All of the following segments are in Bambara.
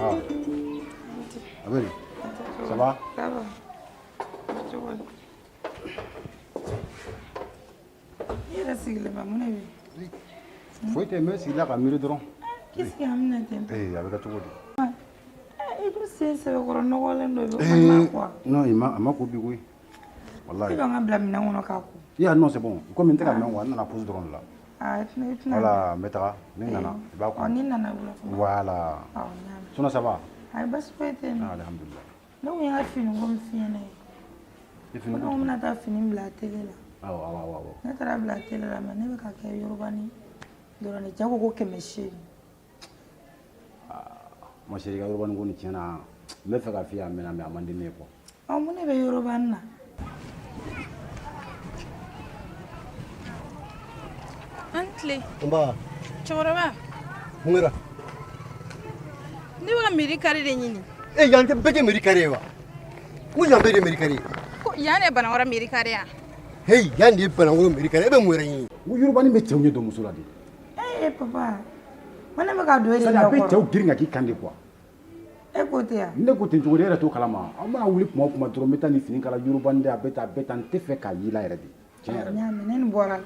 Ah. A bɛ di? Ça va? Ça va. Cogo di? I yɛrɛ sigilen bɛ mun de bɛ yen? Foyi tɛ n bɛ sigi la ka miiri dɔrɔn. K'i sigi an bɛna ten. Ee a bɛ kɛ cogo di? I dun sen sɛbɛkɔrɔ nɔgɔlen don i bɛ kɔnɔna ko wa? Non i ma a ma ko bi koyi. Walahi. I bɛ n ka bila minɛn kɔnɔ k'a ko. Ya non c'est bon. Komi n tɛ ka mɛn quoi n nana pause dɔrɔn de la. Ah, i tɛna i tɛna. Voilà n bɛ taga ni n nana i b'a ko. Ɔ n'i nana wula fɛ. Voilà. Awɔ n y'a mɛn. Sinon ça va? Ayi baasi foyi tɛ yen. Ah alhamdulillah. Ne kun ye n ka fini ko min f'i ɲɛna ye. I fini ko ne ko n bɛna taa fini bila atelier la. Awɔ awɔ awɔ awɔ. Ne taara bila atelier la mais ne bɛ ka kɛ yorobani dɔrɔn de cɛ ko ko 800. Ma chérie i ka yorobani ko nin tiɲɛ na n bɛ fɛ ka f'i ye a mɛnna mais a man di ne ye quoi. Ɔ mun de bɛ yorobani na? An tile. Nba. Cɛkɔrɔba. Mun kɛra? Ne bɛ ka mairie carré de ɲini. E yan tɛ bɛɛ tɛ mairie carré ye wa? N ko yan bɛɛ de ye mairie carré ye. Ko yan de ye Banakɔrɔ mairie carré ya? Heyi yan de ye Banakɔrɔ mairie carré ye e bɛ mun wɛrɛ ɲini? N ko yorobani bɛ cɛw ɲɛ don muso la de. Ee papa ko ne bɛ ka don e de C'est à dire a bɛ ɲɛkɔrɔ. cɛw girin ka k'i kan de quoi. E ko ten yan. Ne ko ten cogo di e yɛrɛ t'o kalama an mana wuli kuma o kuma dɔrɔn n bɛ taa nin fini kala yorobani de a bɛ tan a bɛ tan n tɛ fɛ k'a y'i la yɛrɛ de tiɲɛ yɛrɛ N la. y'a mɛn ne nin bɔra la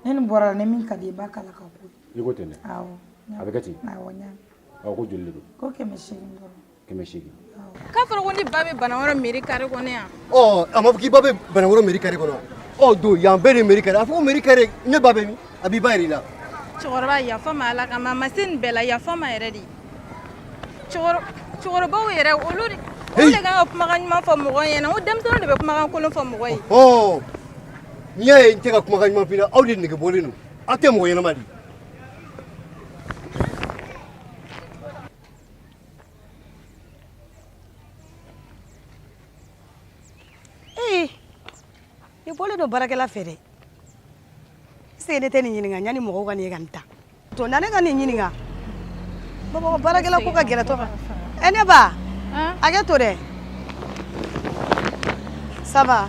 ne nin bɔra la ni min ka di i b'a kala ka ko. I ko ten dɛ. Awɔ. A bɛ kɛ ten. Awɔ n y'a mɛn. Awɔ ko joli de don? Ko 800 dɔrɔn. 800. K'a fɔra ko ne ba bɛ Banakɔrɔ mairie carré kɔnɔ yan. Ɔ a ma fɔ k'i ba bɛ Banakɔrɔ mairie carré kɔnɔ wa? Ɔ don yan bɛɛ de ye mairie carré a fɔ ko mairie carré ne ba bɛ min? A b'i ba yɛrɛ la. Cɛkɔrɔba yafa ma Ala kama a ma se nin bɛɛ la yafa ma yɛrɛ de. Cɛkɔrɔbaw yɛrɛ olu de olu de kan ka kumakan ɲuman fɔ mɔgɔ ɲɛna o denmisɛnninw de bɛ kumakan kolon fɔ mɔgɔ ye. Ɔ n'i y'a ye n tɛ ka kumakan ɲuman f'i ɲɛna aw de nege bɔlen don aw tɛ mɔgɔ ɲɛnama de ye. Ee i bɔlen don baarakɛla fɛ dɛ est-ce que ne tɛ nin ɲininka yanni mɔgɔw ka nin ye ka nin ta to na ne ka nin ɲininka bamakɔ baarakɛla ko ka gɛlɛn tɔ ɛ ne ba hakɛ to dɛ ça va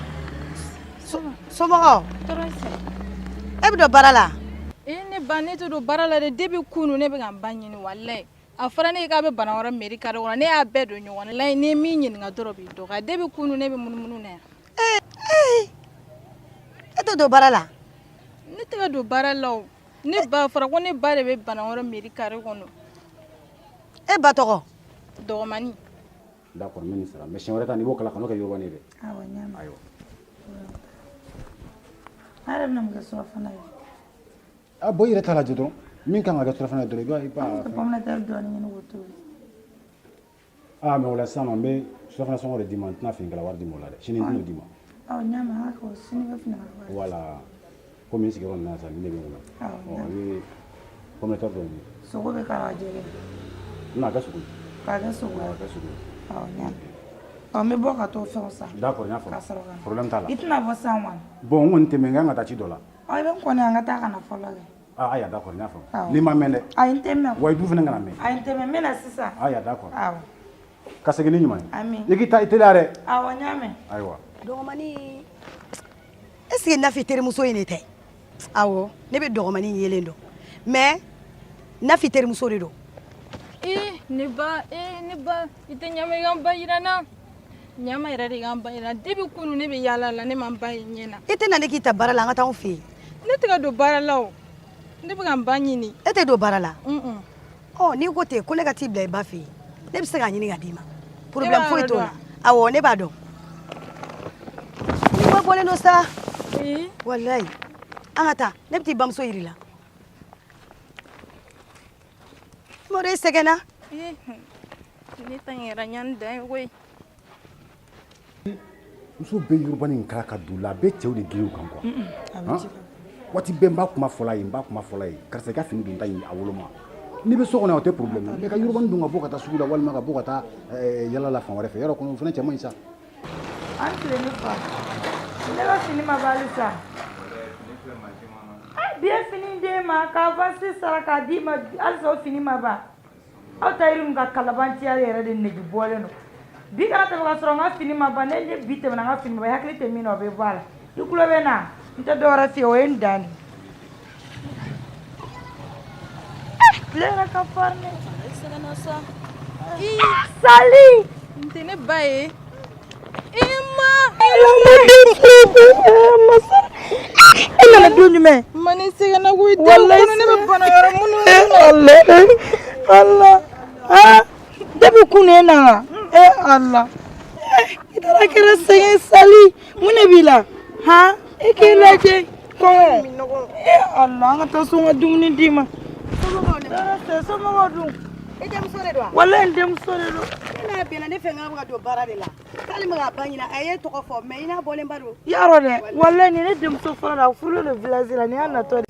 somɔgɔw e bɛ don baara la ee ne ba ne tɛ don baara la dɛ depuis kunun ne bɛ ka n ba ɲini walayi a fɔra ne ye k'a bɛ Banakɔrɔ mairie carré kɔnɔ ne y'a bɛɛ don ɲɔgɔn na layi ni ye min ɲininka dɔrɔn b'i dɔgɔya depuis kunun ne bɛ munumunu na yan. Ee e tɛ don baara la. Ne tɛ ka don baara la o ne ba fɔra ko ne ba de bɛ Banakɔrɔ mairie carré kɔnɔ. E ba tɔgɔ. Dɔgɔmani. D'accord n bɛ nin sara mais siɲɛ wɛrɛ ta nin i b'o kala kan'o kɛ yorobani ye dɛ. Awɔ n y'a mɛn. Ayiwa. An yɛrɛ bɛna mun kɛ surafana ye? Ah bon i yɛrɛ t'a lajɛ dɔrɔn min kan ka kɛ surafana ye dɔrɔn i b'a i b'a. An bɛ pomme de terre dɔɔni ɲini k'o tobi. Ah mais o la sisan nɔ n bɛ surafana sɔngɔ de d'i ma n tɛna finikala wari d'i ma o la dɛ sini n tɛn'o d'i ma. Awɔ n y'a mɛn an ka kɛ o sini i bɛ finikala wari. Voilà komi n sigiyɔrɔ nana sisan nin de bɛ n kunna. Awɔ Ɔ i bɛ pomme de terre dɔ ɲini. Sogo bɛ k'a la jɛgɛ. N n'a kɛ sogo ye. K'a kɛ sogo ye. Awɔ a kɛ sogo ye. Awɔ n y'a mɛn. Ɔ n bɛ bɔ ka t'o fɛnw san. D'accord n y'a faamu. Ka sɔrɔ ka na. Problème t'a la. I tɛna bɔ sisan wa? Bon n kɔni tɛ mais n kan ka taa ci dɔ la. Ɔ i bɛ n kɔnɔ yan n ka taa ka na fɔlɔ kɛ. Ah ayiwa d'accord n y'a faamu. Awɔ. N'i ma mɛn dɛ. Ayi n tɛ mɛn. Wa i dun fana kana mɛn. Ayi n tɛ mɛn n bɛ na sisan. Ayiwa d'accord. Awɔ. Ka segin ni ɲuman ye. Ami. I k'i ta i teliya dɛ. Awɔ n y'a mɛn. Ayiwa. Dɔgɔmani est ce que Nafi terimuso in de tɛ awɔ ne bɛ dɔgɔmani yelen dɔn mais Nafi terimuso de don. Ee ne ba ee ne ba i tɛ ɲama i ka n ba yira n na ɲama yɛrɛ de ka n ba yira n na depuis kunun ne bɛ yaala la ne ma n ba ye ɲɛ na. I tɛ na ne k'i ta baara la an ka taa anw fɛ yen. Ne tɛ ka don baara la o ne bɛ ka n ba ɲini. E tɛ don baara la. Ɔ n'i ko ten ko ne ka t'i bila i ba fɛ yen ne bɛ se k'a ɲini ka d'i ma problème foyi t'o la awɔ ne b'a dɔn. Ni ba bɔlen don sa. Walayi. An ka taa, ne bɛ t'i bamuso yir'i la. Mɔdɛ, e sɛgɛnna. Ne ta in yɛrɛ ɲani dan ye koyi. Muso bɛ yurubani in kala ka don la, a bɛ cɛw de girin u kan quoi. Waati bɛɛ n b'a kuma fɔla ye, n b'a kuma fɔla ye, karisa, i ka fini donta in a woloma. N'i bɛ so kɔnɔ, o tɛ problème ye, mais ka yurubani don ka bɔ ka taa sugu la, walima ka bɔ ka taa yala la fan wɛrɛ fɛ, yɔrɔ kɔnɔ, o fana cɛ man ɲi sa. An tile, ne fa, ne ka fini ma ban halisa. Bi ye fini d'e ma k'a avance sara k'a d'i ma, halisa o fini ma ban. Aw ta yiri ka kalabanciya yɛrɛ de nege bɔlen don. Bi kana tɛmɛ ka sɔrɔ n ka fini ma ban. Ne bi tɛmɛna, n ka fini ma ban, i hakili tɛ min na, o bɛ bɔ a la. I tulo bɛ n na, n tɛ dɔwɛrɛ f'i ye, o ye n dan de ye. Tile yɛrɛ ka farin ne. Sɛgɛnna sa. Sali. N tɛ ne ba ye. I ma. E nana don jumɛn? Ma, ne sɛgɛnna koyi. Den kɔnɔ, ne bɛ bana yɔrɔ minnu. Ala ala, aa, depuis kunu e nana. E ala, i taara kɛra sɛgɛn. Sali, mun de b'i la han? E k'e lajɛ, kɔngɔ. E ala, an ka taa so, n ka dumuni d'i ma. Somɔgɔw dun? I denmuso de don wa? Walayi, n denmuso de don. Ne n'a bɛnna ne fɛ, n k'a bɛ ka don baara de la, k'ale bɛ k'a ba ɲini. A ye tɔgɔ fɔ, mais i n'a bɔlenba don. Yarɔ dɛ, walayi, nin ne denmuso fɔlɔ la, a furulen don village la, nin y'a natɔ de.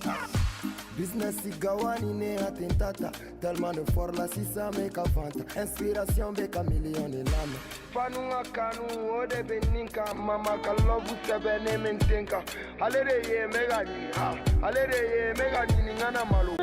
Business gawani ne atentata. Tellement de fort la sisan bɛ ka fanta. Inspiration bɛ ka million de lamɛn. Fanu ka kanu o de bɛ nin kan. Mama ka love sɛbɛn ne bɛ n den kan. Ale de ye n bɛ ka ɲini, ah, ale de ye n bɛ ka ɲini, n kana malo.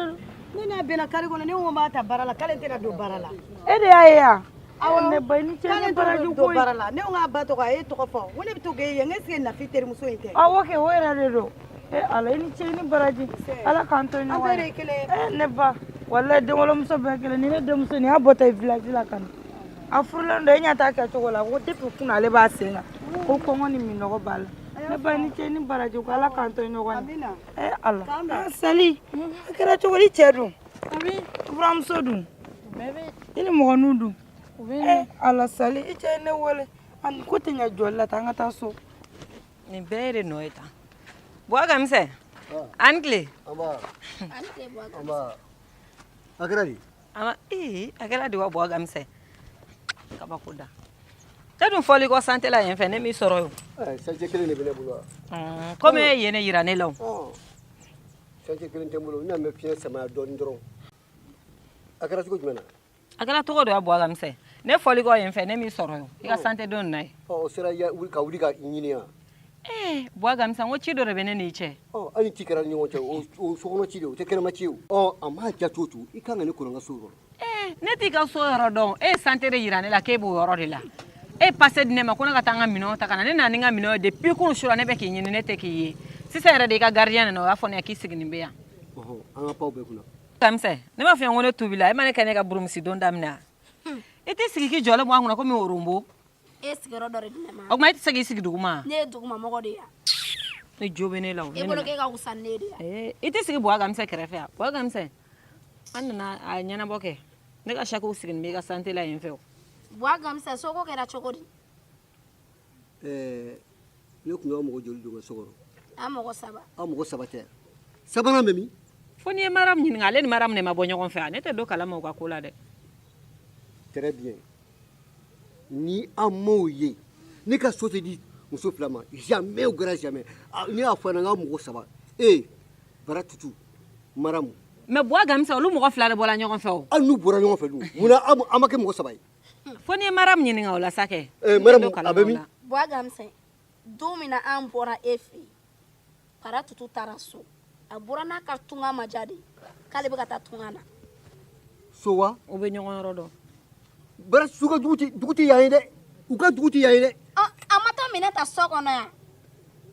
Ne n'a bɛnna kari kɔnɔ, ne ko n b'a ta baara la, k'ale tɛna don baara la. E de y'a ye yan? Awɔ. Ne ba, i ni ce. K'ale Ni tɛna baraji don koyi. baara la. Ne ko k'a ba tɔgɔ, a ye tɔgɔ fɔ, ko ne bɛ to k'e ye, n ko est ce que Nafi terimuso in tɛ? Awɔ kɛ, o yɛrɛ de don. E ala, i ni ce, i ni baraji, ala k'an to An ɲɔgɔn bɛɛ de ye. ye kelen ye. E ne ba, walayi, denwolomuso bɛɛ kelen. Ni ne denmuso nin y'a bɔtɔ ye village la ka na, a furulen don. E ɲɛ t'a kɛcogo la, ko depuis kunun ale b'a sen kan, ko kɔngɔ ni minɔgɔ b'a la. Ne ba, i ni ce, i ni baraji, ko ala k'an to ɲɔgɔn ye. Amina. E ala, ah, Sali, a kɛra cogo di? Cɛ dun, buramuso dun, i ni mɔgɔninw dun? E ala, Sali, i cɛ ye ne wele ani ko tɛ ɲɛ jɔli la, taa, an ka taa so. Nin bɛɛ de nɔ ye tan. Buwa Kamisɛ, a ni tile. Anba, anba. A kɛra di? A ee, a kɛra di wa? Buwa Kamisɛ, kabako da. E dun fɔli kɔ sante la yen fɛ, ne m'i sɔrɔ yo. Chantier kelen de bɛ ne bolo wa? Komi e ye ne yira ne la o. Chantier kelen tɛ n bolo, n bɛna mɛn fiɲɛ samaya dɔɔnin dɔrɔn. A kɛra cogo jumɛn na? A kɛra cogo dɔ ya. Buwa Kamisɛ, ne fɔli kɔ yen fɛ, ne m'i sɔrɔ yo, i ka sante don na ye. Ɔ, o sera ya ka wuli ka ɲini yan. Ee, Buwa Kamisɛ, n ko ci dɔ de bɛ ne n'i cɛ. Ɔ, hali ci kɛra ni ɲɔgɔn cɛ, o sokɔnɔ ci de, o tɛ kɛnɛma ci o. Ɔ, a m'a diya cogo o cogo, i kan ka ne kɔnɔ n ka so kɔnɔ. Ee, ne t'i ka so yɔrɔ dɔn. E ye sante de yira ne la k'e b'o yɔrɔ de la. E pase di ne ma ko ne ka taa n ka minɛnw ta ka na. Ne nana ni n ka minɛnw ye. Depuis kunun sura, ne bɛ k'i ɲini, ne tɛ k'i ye. Sisan yɛrɛ de, i ka gardien nana, o y'a fɔ ne ye k'i sigilen bɛ yan. Ɔhɔn, an ka paw bɛɛ kunna. Kamisɛ, ne m'a fɔ i ye ko ne tubi la. E ma ne kɛ ne ka burumusi don daminɛ wa? I t'i sigi k'i jɔlen bɔ an kunna komi oronbo. E sigiyɔrɔ dɔ de di ne ma. O tuma, e tɛ se k'i sigi duguma? Ne ye duguma mɔgɔ de ye. Ne jo bɛ ne la o. E bolo k'e ka wusa ni ne de ye. Ee, i tɛ sigi Buwa Kamisɛ kɛrɛfɛ yan. Buwa Kamisɛ, an nana a ɲɛnabɔ kɛ. Ne ka sakiw sigilen bɛ i ka sante la yen fɛ o. Buwa Kamisɛ, soko kɛra cogo di? Ɛɛ, ne tun y'aw mɔgɔ joli don ka so kɔnɔ? An mɔgɔ saba. Aw mɔgɔ saba tɛ, sabanan bɛ min? Fo n'i ye Maramu ɲininka. Ale ni Maramu de ma bɔ ɲɔgɔn fɛ. Ne tɛ don kalama u ka ko la dɛ. Très bien, ni an m'o ye, ne ka so tɛ di muso fila ma, jamais au grand jamais. Ne y'a fɔ a ɲɛna n ka mɔgɔ saba, e bara tutu Maramu. Mais Buwa Kamisɛ, olu mɔgɔ fila de bɔra ɲɔgɔn fɛ o. Hali n'u bɔra ɲɔgɔn fɛ dun, munna an ma kɛ mɔgɔ saba ye? Fo n'i ye Maramu ɲininka o la sa kɛ. Maramu, a bɛ min? Buwa Kamisɛ, don min na an bɔra e fɛ yen, para tutu taara so. A bɔra n'a ka tunga ma diya de, k'ale bɛ ka taa tunga na. So wa? U bɛ ɲɔgɔn yɔrɔ dɔn. Bara su ka dugu tɛ, dugu tɛ yan ye dɛ, u ka dugu tɛ yan ye dɛ. A ma taa minɛn ta so kɔnɔ yan.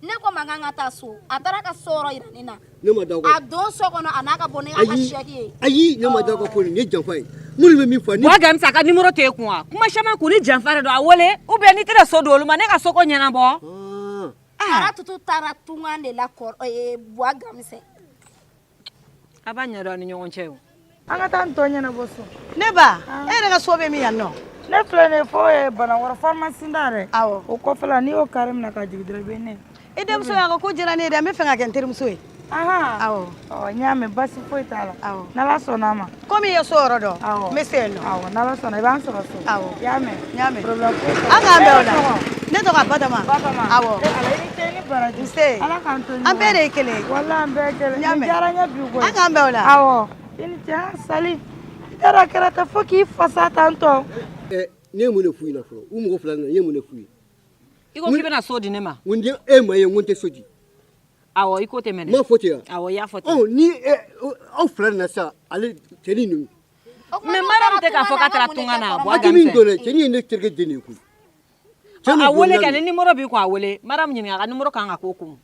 Ne ko ma k'an ka taa so, a taara ka so yɔrɔ yira ne na. Ne ma da o kan. A don so kɔnɔ, a n'a ka bɔ ne ka Ayi. sɛki ye. Ayi, ne ma da o kan, ko nin ye janfa ye. Minnu bɛ min fɔ ni Buwa Kamisɛ, a ka numéro t'e kun wa? Kuma caman kun ni janfa de don. A wele, ou bien n'i tɛna so don olu ma, ne ka soko ɲɛnabɔ. Para tutu taara tunga de la kɔrɔ, Buwa Kamisɛ. A b'a ɲɛdɔn a ni ɲɔgɔn cɛ o. An ka taa nin tɔ ɲɛnabɔ so. Ne ba, e yɛrɛ ka so bɛ min yan nɔ? Ne filɛ nin ye, fo ye Banakɔrɔ pharmacie da dɛ. Awɔ. O kɔfɛla, n'i y'o carré minɛ ka jigin dɔrɔn, i bɛ ne. I denmuso y'a ka ko diyara ne ye dɛ, n bɛ fɛ ka kɛ n terimuso ye. Awɔ. Ɔ n y'a mɛn, basi foyi t'a la. Awɔ. N'Ala sɔnna a ma. Komi i ye so yɔrɔ dɔn. Awɔ. N bɛ se yen nɔ. Awɔ, n'Ala sɔnna i b'an sɔrɔ so. Awɔ. I y'a mɛn. N y'a mɛn. Problème foyi t'a la. An k'an bɛn o la. E tɔgɔ? Ne tɔgɔ Batoma. Batoma. Awɔ. E Ala, i ni ce, i ni baraji. Nse. Ala k'an to ɲɔgɔn. An bɛɛ de ye kelen ye. Walahi an bɛɛ ye kelen. N y'a Nin mɛn. diyara n ye bi koyi. An k'an bɛn o la. Awɔ. I ni ce, ah Sali. I t'a dɔn a kɛra tan fo k'i fasa tan tɔ. Ɛ, ne ye mun de f'u ɲɛna fɔlɔ? U mɔgɔ fila nana, n ye mun de f'u ye? I ko k'i bɛna so di ne ma. N ko ni e ma ye, n ko n tɛ so di. Awɔ, i ko ten mɛnɛ. N m'a fɔ ten wa? Awɔ, i y'a fɔ ten. Ɔ, ni aw fila nana sisan, ale cɛnin ninnu. Mais Mariam tɛ k'a fɔ k'a taara tunga na, Buwa A tɛ min Gamisɛn. dɔn dɛ, cɛnin ye ne terikɛ den de ye koyi. A wele kɛ, ni numéro b'i kun, a wele. Mariam ɲininka, a ka numéro kan ka k'o kun.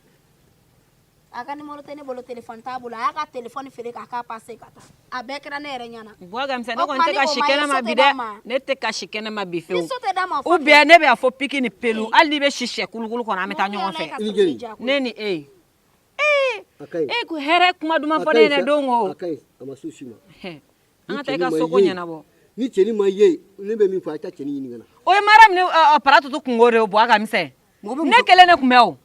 A ka numéro tɛ ne bolo, téléphone t'a bolo. A y'a ka téléphone feere k'a k'a passe ka taa. A bɛɛ kɛra ne yɛrɛ ɲɛna. Buwa Gamisɛn, ne O kɔni tuma tɛ ni ka o si ma ye, kɛnɛ ma so bi tɛ dɛ. d'a ma. Ne tɛ ka si kɛnɛ ma bi fewu. Ni so tɛ d'a ma, Ou bien ne bɛ a fɔ piki ni pelu, hali n'i bɛ si sɛ kulukulu kɔnɔ, an bɛ taa ɲɔgɔn fɛ. I ni jeni. Ne ni e. A ka ɲi. E ko hɛrɛ kuma duman A fɔ ka ne ɲi ɲɛna sa. don o. A ka ɲi, a ma s'o si ma. An ka taa i ka soko ɲɛnabɔ. Ni cɛnin ma ye, ne bɛ min fɔ, a ye taa cɛnin ɲini ka na. O ye Mariam ni Paratutu kungo de ye, Buwa Gamisɛn. Ne kelen de tun bɛ o.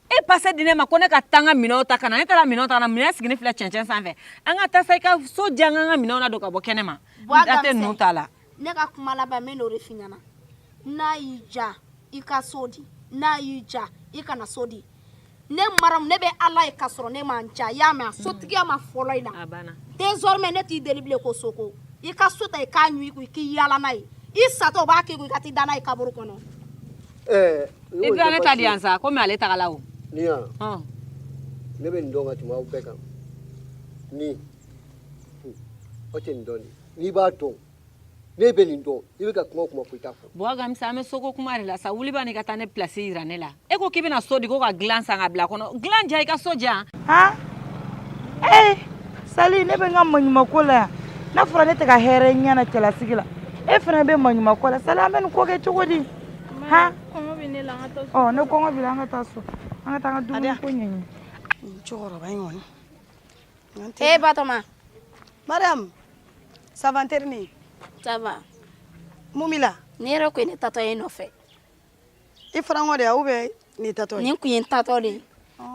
E passe di ne ma ko ne ka taa n ka minɛnw ta ka na. Ne taara minɛnw ta ka na, minɛn sigilen filɛ cɛncɛn sanfɛ. An ka taa sa, i ka so diya, n ka minɛnw ladon ka bɔ kɛnɛ ma. Buwa N da tɛ Gamisɛn. ninnu ta la. Ne ka kuma laban, n bɛ n'o de f'i ɲɛna. N'a y'i ja, i ka so di. N'a y'i ja, i kana so di. Ne Mariam, ne bɛ Ala ye k'a sɔrɔ ne ma n ja. I y'a mɛn, a sotigiya ma fɔlɔ i la. A banna. Désormais ne t'i deli bilen ko soko. I ka so ta, i k'a ɲun i kun, i k'i yaala n'a ye. I satɔ, o b'a k'i kun, i ka t'i da n'a ye kaburu kɔnɔ. Ɛɛ, I bɛ ne ta di yan sa, komi ale tagala o. Ni yan. Ɔn. Ne bɛ nin dɔn ka tɛmɛ aw bɛɛ kan. Ni aw tɛ nin dɔn de, n'i b'a dɔn, ne bɛ nin dɔn, i bɛ ka kuma o kuma fɔ, i t'a fɔ. Buwa Gamisɛn, an bɛ soko kuma de la sa. Wuli bani ka taa ne place yira ne la. E ko k'i bɛna so di, ko ka dilan san ka bila kɔnɔ. Dilan ja, i ka so diyan. Han? Ee Sali, ne bɛ n ka maɲumako la yan. N'a fɔra ne tɛ ka hɛrɛ ɲɛna cɛlasigi la, e fana bɛ maɲumako la. Sali, an bɛ nin ko kɛ cogo di? Han? Kɔngɔ bɛ ne la, an ka taa so. Ɔ, ne kɔngɔ b'i la, an ka taa so. An ka taa an ka dumuni ko ɲɛɲini. Cɛkɔrɔba in kɔni. Eh Batoma. Mariam, ça va n terinin? Ça va. Mun b'i la? Ni yɛrɛ kun ye ne tatɔ ye e nɔfɛ. I farankɔ de ya ou bien nin tatɔ ye? Nin kun ye n tatɔ de ye.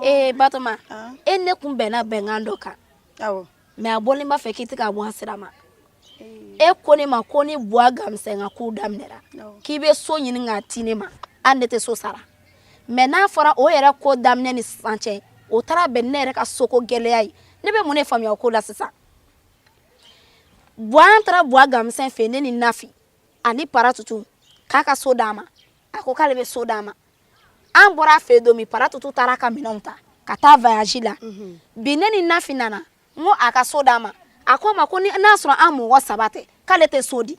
Ee Batoma, e ne kun bɛnna bɛnkan dɔ kan. Awɔ. Mais a bɔlen b'a fɛ k'i tɛ ka bɔ a sira ma. E ko ne ma ko ni Buwa Gamisɛn ka kow daminɛra, k'i bɛ so ɲini k'a di ne ma, hali ne tɛ so sara. Mais n'a fɔra o yɛrɛ ko daminɛ ni sisan cɛ, o taara bɛn ne yɛrɛ ka soko gɛlɛya ye. Ne bɛ mun de faamuya o ko la sisan? Buwa, an taara Buwa Gamisɛn fɛ, ne ni Nafi ani Paratutu, k'a ka so d'a ma. A ko k'ale bɛ so d'a ma. An bɔra a fɛ don min, Paratutu taara a ka minɛnw ta ka taa voyage la. Bi ne ni Nafi nana, n ko a ka so d'a ma. A ko ma ko ni n'a sɔrɔ an mɔgɔ saba tɛ, k'ale tɛ so di.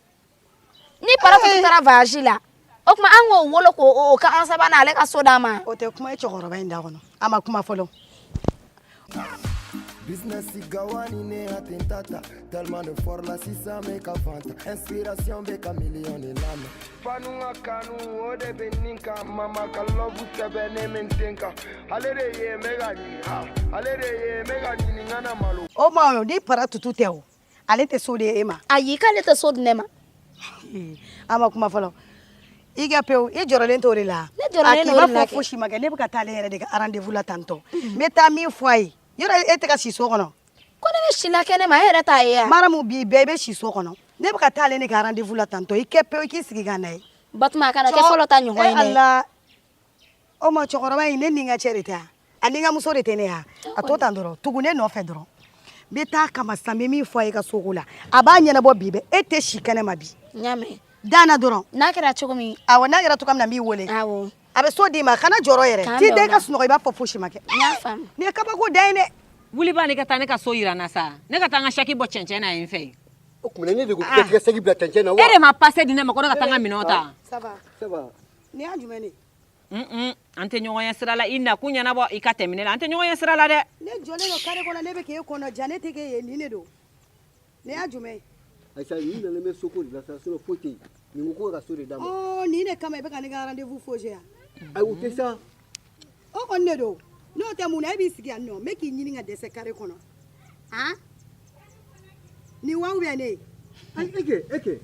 Ni Paratutu taara voyage la, o tuma an k'o wolo k'o k'an saba na, ale ka so d'a ma. O tɛ kuma ye cɛkɔrɔba in da kɔnɔ. A ma kuma fɔlɔ. Business gawani ne atentata, tellement de fort la sisan bɛ ka fanta, inspiration bɛ ka million de lamɛn. Fanu ka kanu o de bɛ nin kan, mama ka love sɛbɛn ne bɛ n den kan, ale de ye n bɛ ka ɲininka, ale de ye n bɛ ka ɲininka na malo. O ma, ni Paratutu tɛ o, ale tɛ so di e ma. Ayi, k'ale tɛ so di ne ma. A ma kuma fɔlɔ. I ka pewu, i jɔrɔlen t'o de la. Ne jɔrɔlen t'o de la A k'i b'a fɔ fosi ma kɛ, ne bɛ ka taa ale yɛrɛ de ka rendez-vous la tantɔ. N bɛ taa min fɔ a ye. Yɔrɔ e tɛ ka si so kɔnɔ. Ko ne bɛ si la kɛnɛ ma, e yɛrɛ t'a ye wa? Maramu, bi bɛɛ i bɛ si so kɔnɔ. Ne bɛ ka taa ale de ka rendez-vous la tantɔ. I kɛ pewu, i k'i sigi ka na ye. Batoma, a kana kɛ fɔlɔ ta ɲɔgɔn ye dɛ. Ala. O ma, cɛkɔrɔba in, ne ni n ka cɛ de tɛ yan. A ni n ka muso de tɛ ne yan. A to tan dɔrɔn, tugu ne nɔfɛ dɔrɔn. N bɛ taa kama sisan, n bɛ min fɔ a ye ka soko la. A b'a ɲɛnabɔ bi bɛɛ. E tɛ si kɛnɛ ma bi. N y'a mɛn. Danna dɔrɔn. N'a kɛra cogo min. Awɔ, n'a kɛra cogo min na, n b'i wele. Awɔ. A bɛ so d'i ma, kana jɔrɔ yɛrɛ. T'i da i ka sunɔgɔ, i b'a fɔ fosi ma kɛ. N y'a faamu. Nin ye kabako dan ye dɛ. Wuli bani ka taa ne ka so yira n na sa. Ne ka taa n ka saki bɔ cɛncɛn na yen fɛ. O tuma ne de ko k'i ka saki bila cɛncɛn na wa? E de ma passe di ne ma ko ne ka taa n ka minɛnw ta. Ça va. Ça va. Nin y'a jumɛn de ye? An tɛ ɲɔgɔn ye sira la, i nakun ɲɛnabɔ, i ka tɛmɛ ne la, an tɛ ɲɔgɔn ye sira la dɛ. Ne jɔlen don carré kɔnɔ, ne bɛ k'e kɔnɔ ja, ne tɛ k'e ye, nin de don. Nin y'a jumɛn ye? Ayisa, nin nana bɛ soko de la sa, sinon foyi tɛ yen. Nin ko ko ka so de d'a ma. Ɔ, nin de kama i bɛ ka ne ka rendez-vous faussé yan. Ayi, o tɛ sa. O kɔni de don. N'o tɛ mun na e b'i sigi yan nɔ, n bɛ k'i ɲini ka dɛsɛ carré kɔnɔ. Han? Nin wa ou bien ne ye? Ayi, e kɛ, e kɛ.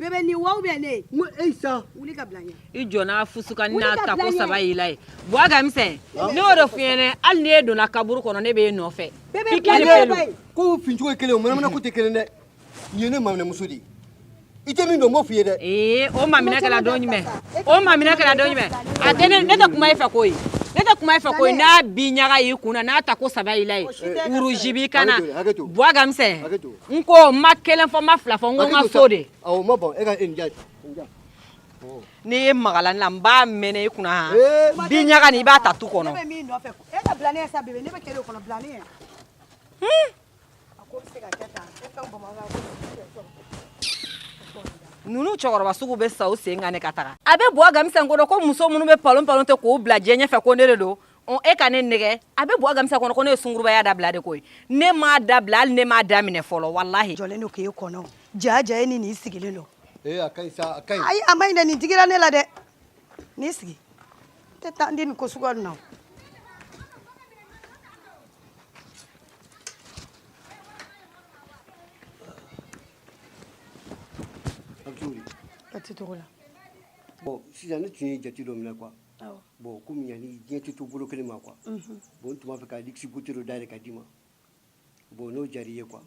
Bébé ni wa ou bien ne? N ko e sa. Wuli ka bila n ɲɛ. I jɔ n'a fusuka Wuli n'a ka ta bila ko ɲɛ. saba y'i la ye Buwa Misɛn, ne y'o de f'i ɲɛna, hali n'e donna kaburu kɔnɔ, ne b'e nɔfɛ. Bébé, Pikiri bila ɲɛ, pelu. bayi. Ko fincogo ye kelen o, manamana ko tɛ kelen dɛ. Nin ye ne maminɛmuso de ye. I tɛ min dɔn, n b'o f'i ye dɛ. Ee, o maminɛ kɛra don jumɛn? O maminɛ kɛra don jumɛn? A tɛ ne, ne tɛ kuma e fɛ koyi, ne tɛ kuma e fɛ koyi. N'a bi ɲaga y'i kun na, n'a ta ko saba y'i la ye, wuruji b'i kan na. Hakɛ to, hakɛ to. Buwa Misɛn, Hakɛ to. n ko n ma kelen fɔ, n ma fila fɔ, n ko n ka so de. Awɔ, n ma ban e ka e nin ja nin ja. N'i ye magala ne la, n b'a mɛnɛ i kunna han. Ee. Bi ɲaga nin, i b'a ta tu Ne kɔnɔ. bɛ min nɔfɛ, e ka bila ne ɲɛ sa bébé, ne bɛ kɛ de kɔnɔ, bila ne ɲɛ. A ko bɛ se ka kɛ tan, e fɛn Bamakɔ yan, ko bɛ se ka kɛ. Ninnu cɛkɔrɔba sugu bɛ sa u sen kan ne ka taga. A bɛ Buwa Misɛn kɔnɔ ko muso minnu bɛ palon palon tɛ k'o bila diɲɛ ɲɛfɛ ko ne de don. Ɔ, e ka ne nɛgɛ. A bɛ Buwa Misɛn kɔnɔ ko ne ye sungurubaya dabila de koyi. Ne m'a dabila, hali ne m'a daminɛ fɔlɔ, walahi. Jɔlen don k'e kɔnɔ. Ja ja, e ni nin sigilen don. Ee, a ka ɲi sa, a ka ɲi. Ayi, a ma ɲi dɛ, nin digira ne la dɛ. N'i sigi. N tɛ taa n di nin ko suguya ninnu na. A bɛ cogo di? Ka ti togo la. Bon, sisan ne tun ye jate dɔ minɛ quoi. Awɔ. Bon, komi yanni diɲɛ tɛ to bolo kelen ma quoi. Bon, n tun b'a fɛ ka luxe beauté dɔ dayɛlɛ ka d'i ma. Bon, n'o diyara i ye quoi.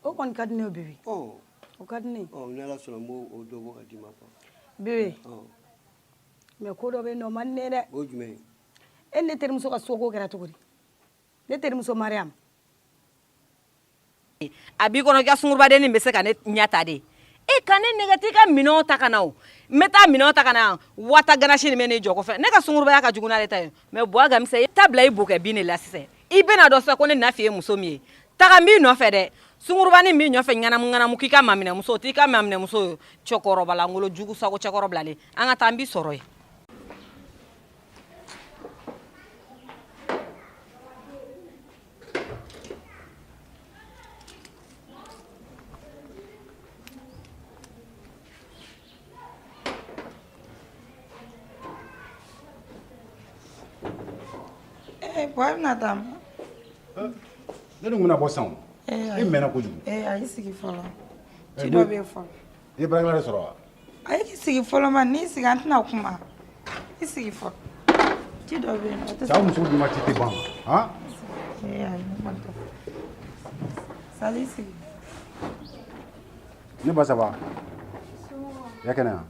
O kɔni ka di ne ye bébé. Ɔ. O ka di ne ye. Ɔ, ni Ala sɔnna, n b'o o dɔ bɔ ka d'i ma quoi. Bébé. Ɔ. Mais ko dɔ bɛ yen nɔ, o man di ne ye dɛ. O ye jumɛn ye? E ni ne terimuso ka soko kɛra cogo di? Ne terimuso Mariam. A b'i kɔnɔ k'i ka sungurubadennin bɛ se ka ne ɲɛ ta de. E ka ne nɛgɛ, t'i ka minɛnw ta ka na o. N bɛ taa minɛnw ta ka na, wata ganasi nin bɛ ne jɔ kɔfɛ. Ne ka sungurubaya ka jugu n'ale ta ye. Mais Buwa Misɛn, i ta bila i bokɛ bin de la sisan. I bɛna dɔn sisan ko ne Nafi ye muso min ye. Taga, n b'i nɔfɛ dɛ. Sungurubanin b'i nɔfɛ ŋanamu ŋanamu k'i ka maminɛmuso, o t'i ka maminɛmuso ye. Cɛkɔrɔba jugu sago cɛkɔrɔ bilalen. An ka taa, n b'i sɔrɔ yen. Eh, Buwa, bɛna taa min? Ne dun bɛna bɔ sisan o. Eh, E mɛnna kojugu. Eh, a y'i sigi fɔlɔ. Ci Eh, dɔ bɛ yen fɔlɔ. I ye baarakɛla de sɔrɔ wa? A ye k'i sigi fɔlɔ ma, n'i sigi an tɛna kuma. I sigi fɔlɔ. Ci dɔ bɛ yen nɔ, o tɛ Cɛw musow dun ma ci tɛ ban han. Eh, ayi, ne kɔni tɛ. Sali, i sigi. Ne ba, ça va? Ya kɛnɛ wa?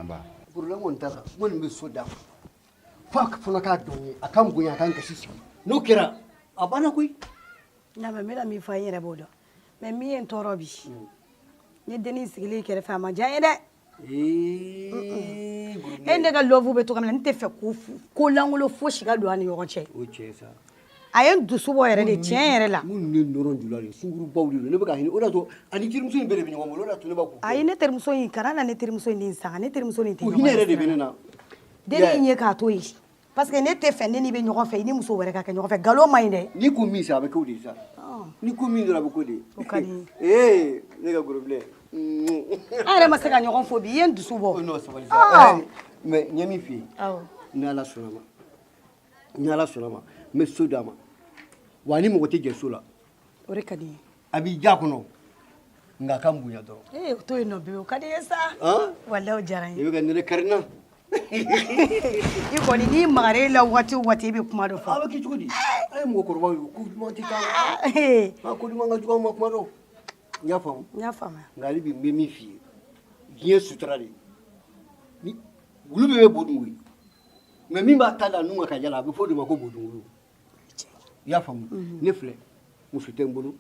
An ba. Problème kɔni t'a la, n kɔni bɛ so d'a ma. F'a fana k'a dɔn n ye, a ka n bonya, a ka n gasi sigi. N'o kɛra, a banna koyi. Na mɛ, n bɛna min fɔ, n yɛrɛ b'o dɔn. Mais min ye n tɔɔrɔ bi, n ye dennin sigilen kɛrɛfɛ, a ma diya n ye dɛ. Ee, E ne ka love bɛ cogo min na, ne tɛ fɛ ko lankolon fosi ka don an ni ɲɔgɔn cɛ. O tiɲɛ sa. A ye n dusu bɔ yɛrɛ de, tiɲɛ yɛrɛ la. Minnu ne nɔrɔ jula de, sunkurubaw de don. Ne bɛ ka hinɛ, o de y'a to ani terimuso in bɛɛ de bɛ ɲɔgɔn bolo, o de y'a to ne b'a ko. Ayi, ne terimuso in kana na, ne terimuso in ni sanga, ne terimuso nin tɛ O ɲɔgɔn hinɛ yɛrɛ de ɲɛ bɛ ne na. Dennin in ye k'a to yen, parce que ne tɛ fɛ ne n'i bɛ ɲɔgɔn fɛ, i ni muso wɛrɛ ka kɛ ɲɔgɔn fɛ. Nkalon man ɲi dɛ. N'i ko min sa, a bɛ k'o de ye sa. N'i ko min dɔrɔn, a bɛ k'o de ye. O ka di n ye. Ee, ne ka gros-bilen. An yɛrɛ ma se ka ɲɔgɔn fo bi, i ye n dusu bɔ. Non, sabali Ah. sa. Mais n ye min f'i ye. Awɔ. Ni Ala sɔnna ma, ni Ala sɔnna ma, n bɛ so d'a ma. Wa ni mɔgɔ tɛ jɛ so la. O de ka di n ye. A b'i ja kɔnɔ, nka a ka n bonya dɔrɔn. Ee, o to yen nɔ bi, o ka di n ye sa. Han? Walahi, o diyara n I ye. bɛ ka nɛnɛ kari n na. I kɔni, n'i magara e la waati o waati, e bɛ kuma dɔ fɔ. A bɛ kɛ cogo di? An ye mɔgɔkɔrɔbaw ye, ko duman tɛ taa. A ko duman ka jugu an ma kuma dɔn. N y'a faamu. N y'a faamuya. Nka hali bi, n bɛ min f'i ye, diɲɛ sutura de ni wulu bɛɛ bɛ bo dun koyi, mais min b'a ta da nun kan ka yala, a bɛ fɔ o de ma ko bodunwulu. I y'a faamu? Ne filɛ, muso tɛ n bolo,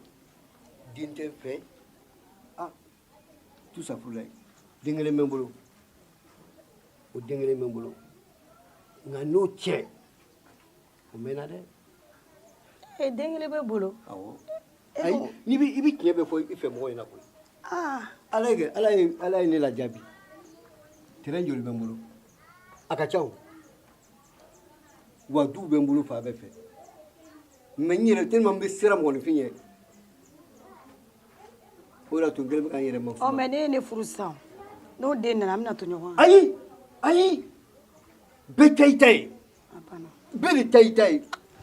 den tɛ n fɛ. Ah, tout ça pour la den kelen bɛ n bolo, o den kelen bɛ n bolo, nka n'o cɛ, o mɛnna dɛ. Ee, den kelen bɛ bolo? Awɔ. Ayi, n'i bɛ i bɛ tiɲɛ bɛɛ fɔ i fɛ mɔgɔw ɲɛna koyi. Ah. Ala ye kɛ, Ala ye ne lajaabi. Terrain joli bɛ n bolo? A ka ca o. Wa duw bɛ n bolo fan bɛɛ fɛ. Mais n yɛrɛ, tellement n bɛ siran mɔgɔninfin ɲɛ, o de y'a to n kɛlen bɛ ka n yɛrɛ ma. Ɔ, mais ne ye ne furu sisan, n'o den nana, an bɛna to ɲɔgɔn kan. Ayi, ayi, bɛɛ ta i ta ye, bɛɛ de ta i ta ye.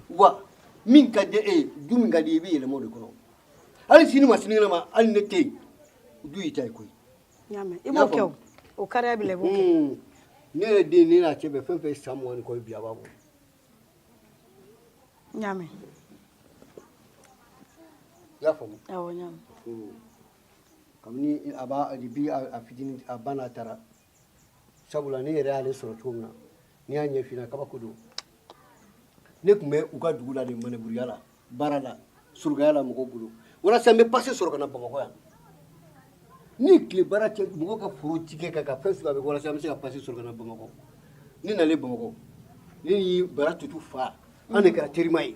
Wa min ka di e ye, du min ka di i ye, i bɛ yɛlɛma o de kɔnɔ. Hali sini ma, sinikɛnɛ ma, hali ne tɛ yen, du y'i ta ye koyi. N y'a mɛn. I b'o kɛ o. O kariya b'i la, i b'o kɛ. Ne yɛrɛ den, ne n'a cɛ bɛ fɛn fɛn ye san 20 ni kɔ ye bi, a b'a bɔ. N y'a mɛn. I y'a faamu? Awɔ, n y'a mɛn. Kabini a b'a depuis a fitinin, a ba n'a taara, sabula ne yɛrɛ y'ale sɔrɔ cogo min na, n'i y'a ɲɛf'i ɲɛna, kabako don. Ne tun bɛ u ka dugu la de, manɛburuya la, baara la, surugaya la mɔgɔw bolo, walasa n bɛ pase sɔrɔ ka na Bamakɔ yan. Ni tile baara cɛ, mɔgɔw ka foro cikɛ kɛ, ka fɛn sugu bɛɛ kɛ, walasa an bɛ se ka pase sɔrɔ ka na Bamakɔ. Ne nalen Bamakɔ, ne ni Bara Tutu fa, an de kɛra terima ye.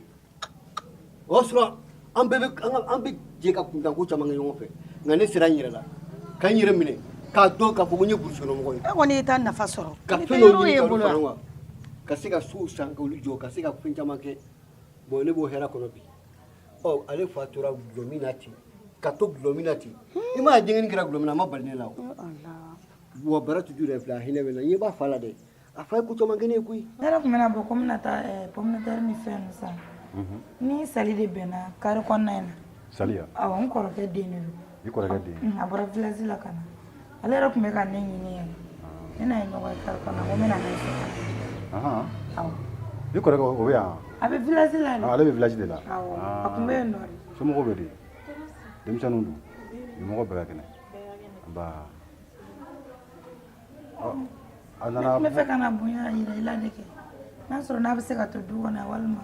O y'a sɔrɔ an bɛɛ bɛ an bɛ jɛ ka kuntanko caman kɛ ɲɔgɔn fɛ, nka ne sera n yɛrɛ la, ka n yɛrɛ minɛ, k'a dɔn k'a fɔ ko n ye burusi kɔnɔ mɔgɔ ye. E kɔni y'i ta nafa sɔrɔ. Ka fɛn dɔw ɲini ka olu fara ɲɔgɔn kan, ka se ka sow san k'olu jɔ, ka se ka fɛn caman kɛ. Bon, ne b'o hɛrɛ kɔnɔ bi. Ɔ, ale fa tora dɔlɔmin na ten, ka to dɔlɔmin na ten. I m'a ye, denkɛnin kɛra dɔlɔmin na, a ma bali ne la. O wa, Bara Tutu yɛrɛ filɛ, a hinɛ bɛ n na. N ɲɛ b'a fa la dɛ, a fa ye ko caman kɛ ne ye koyi. Ne yɛrɛ tun bɛna bɔ ko n bɛna taa pomme de terre ni fɛn ninnu san. Ni Sali de bɛnna carré kɔnɔna in na. Sali ya? Awɔ, n kɔrɔkɛ den de don. I kɔrɔkɛ den? A bɔra village la ka na. Ale yɛrɛ tun bɛ ka ne ɲini yɛrɛ. Ne n'a ye ɲɔgɔn ye carré kɔnɔna, ko n bɛna n'a ye so. Awɔ. I kɔrɔkɛ, o bɛ yan? A bɛ village la de. Ale bɛ village de la? Awɔ, a tun bɛ yen nɔ de. Somɔgɔw bɛ di? Denmisɛnninw dun? Mɔgɔw bɛɛ ka kɛnɛ? Nba. A nana. Ne tun bɛ fɛ ka na bonya yira i la de kɛ. N'a sɔrɔ n'a bɛ se ka to du kɔnɔ yan walima.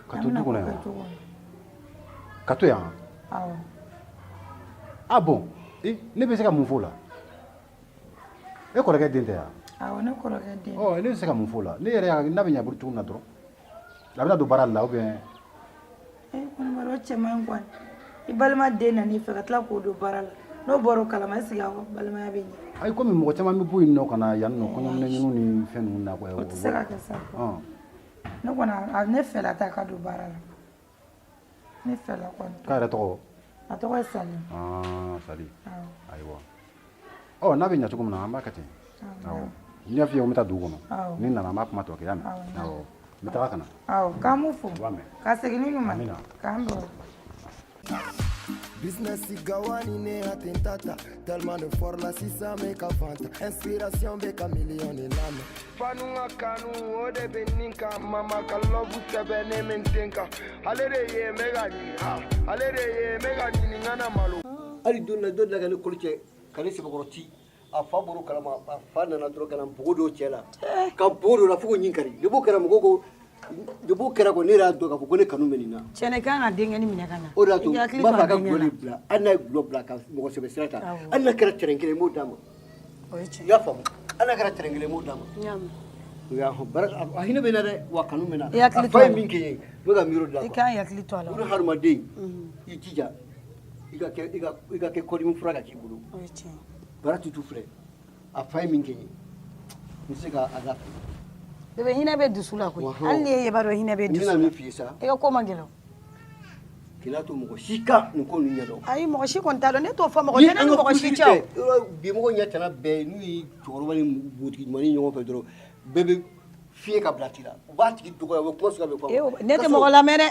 Ka to du kɔnɔ yan? Ka to yan? Awɔ. Ah bon, ne bɛ se ka mun f'o la? E kɔrɔkɛ den tɛ yan? Awɔ, ne kɔrɔkɛ den. Ɔ, ne bɛ se ka mun f'o la? Ne yɛrɛ y'a n'a bɛ ɲɛ bolo cogo min na dɔrɔn. A bɛna don baara la ou bien? E kɔni b'a dɔn, o cɛ man ɲi kɔni. I balima den nan'i fɛ ka tila k'o don baara la. N'o bɔra o kalama, est ce que aw balimaya bɛ ɲɛ? Ayi, komi mɔgɔ caman bɛ bɔ yen nɔ ka na yan nɔ, kɔɲɔminɛ ɲini ni fɛn ninnu na. O tɛ se ka kɛ sa. Ne kɔni, a ne fɛla t'a ka don baara la. Ne fɛla kɔni. K'a yɛrɛ tɔgɔ? A tɔgɔ ye Sali. Ah, Sali. Ayiwa. Ɔ, n'a bɛ ɲɛ cogo min na, an b'a kɛ ten. Awɔ. N y'a f'i ye ko n bɛ taa dugu kɔnɔ. Ni n nana, an b'a kuma tɔ kɛ, y'a mɛn? Awɔ. N bɛ taga ka na. Awɔ, k'an b'u fo. Ka segin ni ɲuman. Amina. K'an bɛn. Business gawani ne atentata, tellement de fort la sisan bɛ ka fanta, inspiration bɛ ka million de lamɛn. Fanu ka kanu, o de bɛ nin kan, mama ka love sɛbɛn ne bɛ n den kan, ale de ye n bɛ ka ɲini, ale de ye n bɛ ka ɲini, n kana malo. Hali don na, dɔ delila ka ne kolo cɛ ka ne sɛbɛkɔrɔ ci. A fa bɔr'o kalama, a fa nana dɔrɔn ka na npogo don cɛ la, ka npogo don la fo k'o ɲin kari. Depuis o kɛra, mɔgɔw ko, depuis o kɛra kɔni, ne yɛrɛ y'a dɔn k'a fɔ ko ne kanu bɛ nin na. Cɛ, ne kan ka denkɛnin minɛ ka na. O de y'a to n b'a fɛ a ka dɔlɔ de bila. Hali n'a ye dɔlɔ bila ka mɔgɔ sɛbɛ sira ta, hali n'a kɛra tɛrɛn kelen, n b'o d'a ma. I y'a faamu? Hali n'a kɛra tɛrɛn kelen, n b'o d'a ma. O y'a a hinɛ bɛ n na dɛ, wa kanu bɛ n na. A fa ye min kɛ n ye, n bɛ ka miiri o de la. I kan hakili to a la. O de hadamaden, i jija i ka kɛ i ka kɛ kɔdimi fura ka k'i bolo. O ye tiɲɛ ye. Bara Tutu filɛ, a fa ye min kɛ n ye, n tɛ se k'a lafili. Bébé, hinɛ bɛ dusu la koyi. Hali ni e ye b'a dɔn hinɛ bɛ dusu la. N bɛna min f'i ye sa. I ka ko man gɛlɛn. K'i to mɔgɔ si ka nin ko ninnu ɲɛdɔn. Ayi, mɔgɔ si kɔni t'a dɔn, ne t'o fɔ mɔgɔ tɛ ne ni mɔgɔ si cɛ o. Bi mɔgɔ ɲɛ tana bɛɛ n'u ye cɛkɔrɔba ni npogotigi ɲumannin ɲɔgɔn fɛ dɔrɔn, bɛɛ bɛ fiɲɛ ka bila a tigi la, u b'a tigi dɔgɔya, u bɛ kuma suguya bɛɛ fɔ a ma. Ne tɛ mɔgɔ lamɛn dɛ.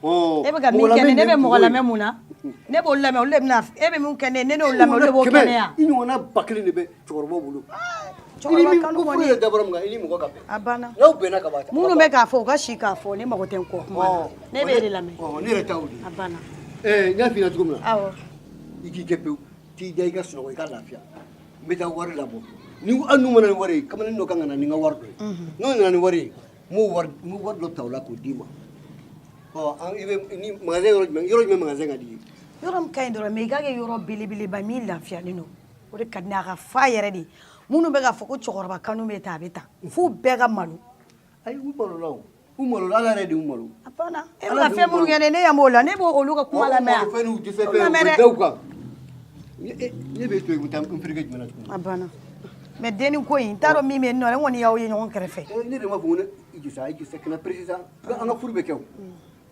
E bɛ ka min kɛ ne, ne bɛ mɔgɔ lamɛn mun na? Ne b'o lamɛn, olu de bɛna, e bɛ min kɛ ne, ne n'o lamɛn, olu de b'o kɛ ne yan. I ɲɔgɔnna 1000 de bɛ cɛkɔrɔbaw bolo. Cɛkɔrɔba kanu kɔni yɛrɛ dabɔra mun kan, i ni mɔgɔ ka bɛn. A banna. N'aw bɛnna ka ban. Minnu bɛ k'a fɔ, u ka si k'a fɔ, ne mago tɛ n kɔ kuma na. Ne b'e de lamɛn. Ne yɛrɛ ta y'o de ye. A banna. N y'a f'i ɲɛna cogo min na. Awɔ. I k'i kɛ pewu, t'i da i ka sunɔgɔ, i ka lafiya. N bɛ taa wari labɔ. Ni hali n'u ma na ni wari ye, kamalen dɔ kan ka na ni n ka wari dɔ ye. N'o nana ni wari ye, n b'o wari, n bɛ wari dɔ ta o la k'o d'i ma. Ɔ, i bɛ ni magasin yɔrɔ jumɛn, yɔrɔ jumɛn magasin ka di i ye? Yɔrɔ min ka ɲi dɔrɔn, mais i k'a kɛ yɔrɔ belebeleba min lafiyalen don. O de ka di ne ye, a ka fa yɛrɛ de. Minnu bɛ k'a fɔ ko cɛkɔrɔba kanu bɛ tan, a bɛ tan. F'u bɛɛ ka malo. Ayi, u malola o. U malola, Ala yɛrɛ de y'u malo. A banna. E bɛ ka fɛn minnu kɛ ne, ne ɲɛ b'o la, ne b'o olu ka kuma lamɛn. O fɛn n'u dɛsɛ fɛn, u bɛ da u kan. Ne bɛ to yen, n bɛ taa n fereke jumɛn na tuguni? A banna. Mais denni ko in, n t'a dɔn min bɛ yen nɔ, ne kɔni y'aw ye ɲɔgɔn kɛrɛfɛ. Ne de b'a fɔ ko ne i jɔ sa, i jɔ sa, kana pressé sa. An ka furu bɛ kɛ o.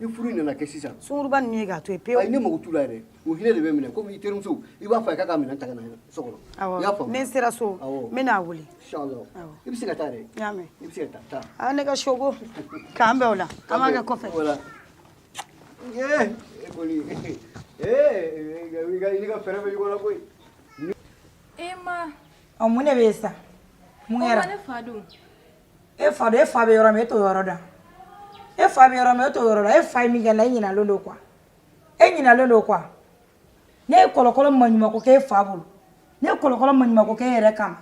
Ni furu nana kɛ sisan. Sunkuruba ninnu ye k'a to yen pewu. Ayi, ne mago t'u la yɛrɛ. O hinɛ de bɛ minɛ komi i terimuso, i b'a fɔ a ye k'a ka minɛn ta ka na so kɔnɔ. Awɔ. I y'a faamu? Ne sera so. Awɔ. N bɛ n'a wele. Inchallah. I bɛ se ka taa yɛrɛ. N y'a mɛn. I bɛ se ka taa. Aa, ne ka soko. K'an bɛn o la. An b'a kɛ kɔfɛ. Voilà. Ee, e kɔni. Ee, i ka fɛɛrɛ bɛ ɲɔgɔn na koyi. E ma. Ɔ mun de bɛ yen sisan? Mun kɛra? Ne fa dun. E fa dun, e fa bɛ yɔrɔ min e t'o yɔrɔ dɔn. E fa bɛ yɔrɔ min e t'o yɔrɔ dɔn. E fa ye min kɛ n la e ɲinalen don quoi. E ɲinalen don quoi. Ne ye kɔlɔkɔlɔ maɲumako kɛ e fa bolo. Ne ye kɔlɔkɔlɔ maɲumako kɛ e yɛrɛ kama.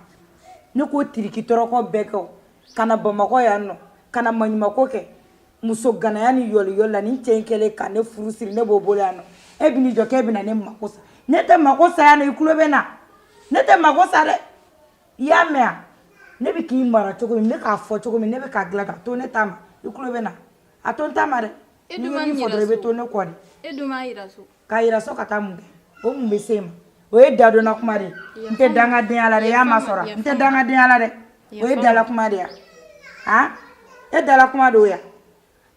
Ne k'o tiriki tɔrɔkɔ bɛɛ kɛ o. Ka na Bamakɔ yan nɔ, ka na maɲumako kɛ. Muso ganaya ni yɔliyɔli la nin cɛ in kɛlen ka ne furu siri ne b'o bolo yan nɔ. E bɛ n'i jɔ k'e bɛna ne mako sa. Ne tɛ mako sa yan nɔ, i tulo bɛ n na. Ne tɛ mako sa dɛ. I y'a mɛn wa? Ne bɛ k'i mara cogo min, n bɛ k'a fɔ cogo min, ne bɛ k'a dilan ka to ne ta ma. I tulo bɛ n na. A to n ta ma dɛ. E N'i dun ye ma min n fɔ yira dɔrɔn i bɛ so. to ne kɔ de. E dun m'a yira so. K'a yira so ka taa mun kɛ? O mun bɛ se e ma? O ye dadonna kuma de ye. N tɛ dangadenya la dɛ, i y'a masɔrɔ wa? N tɛ dangadenya la dɛ. O ye dala kuma de ye wa? Han? E dala kuma de y'o ye wa?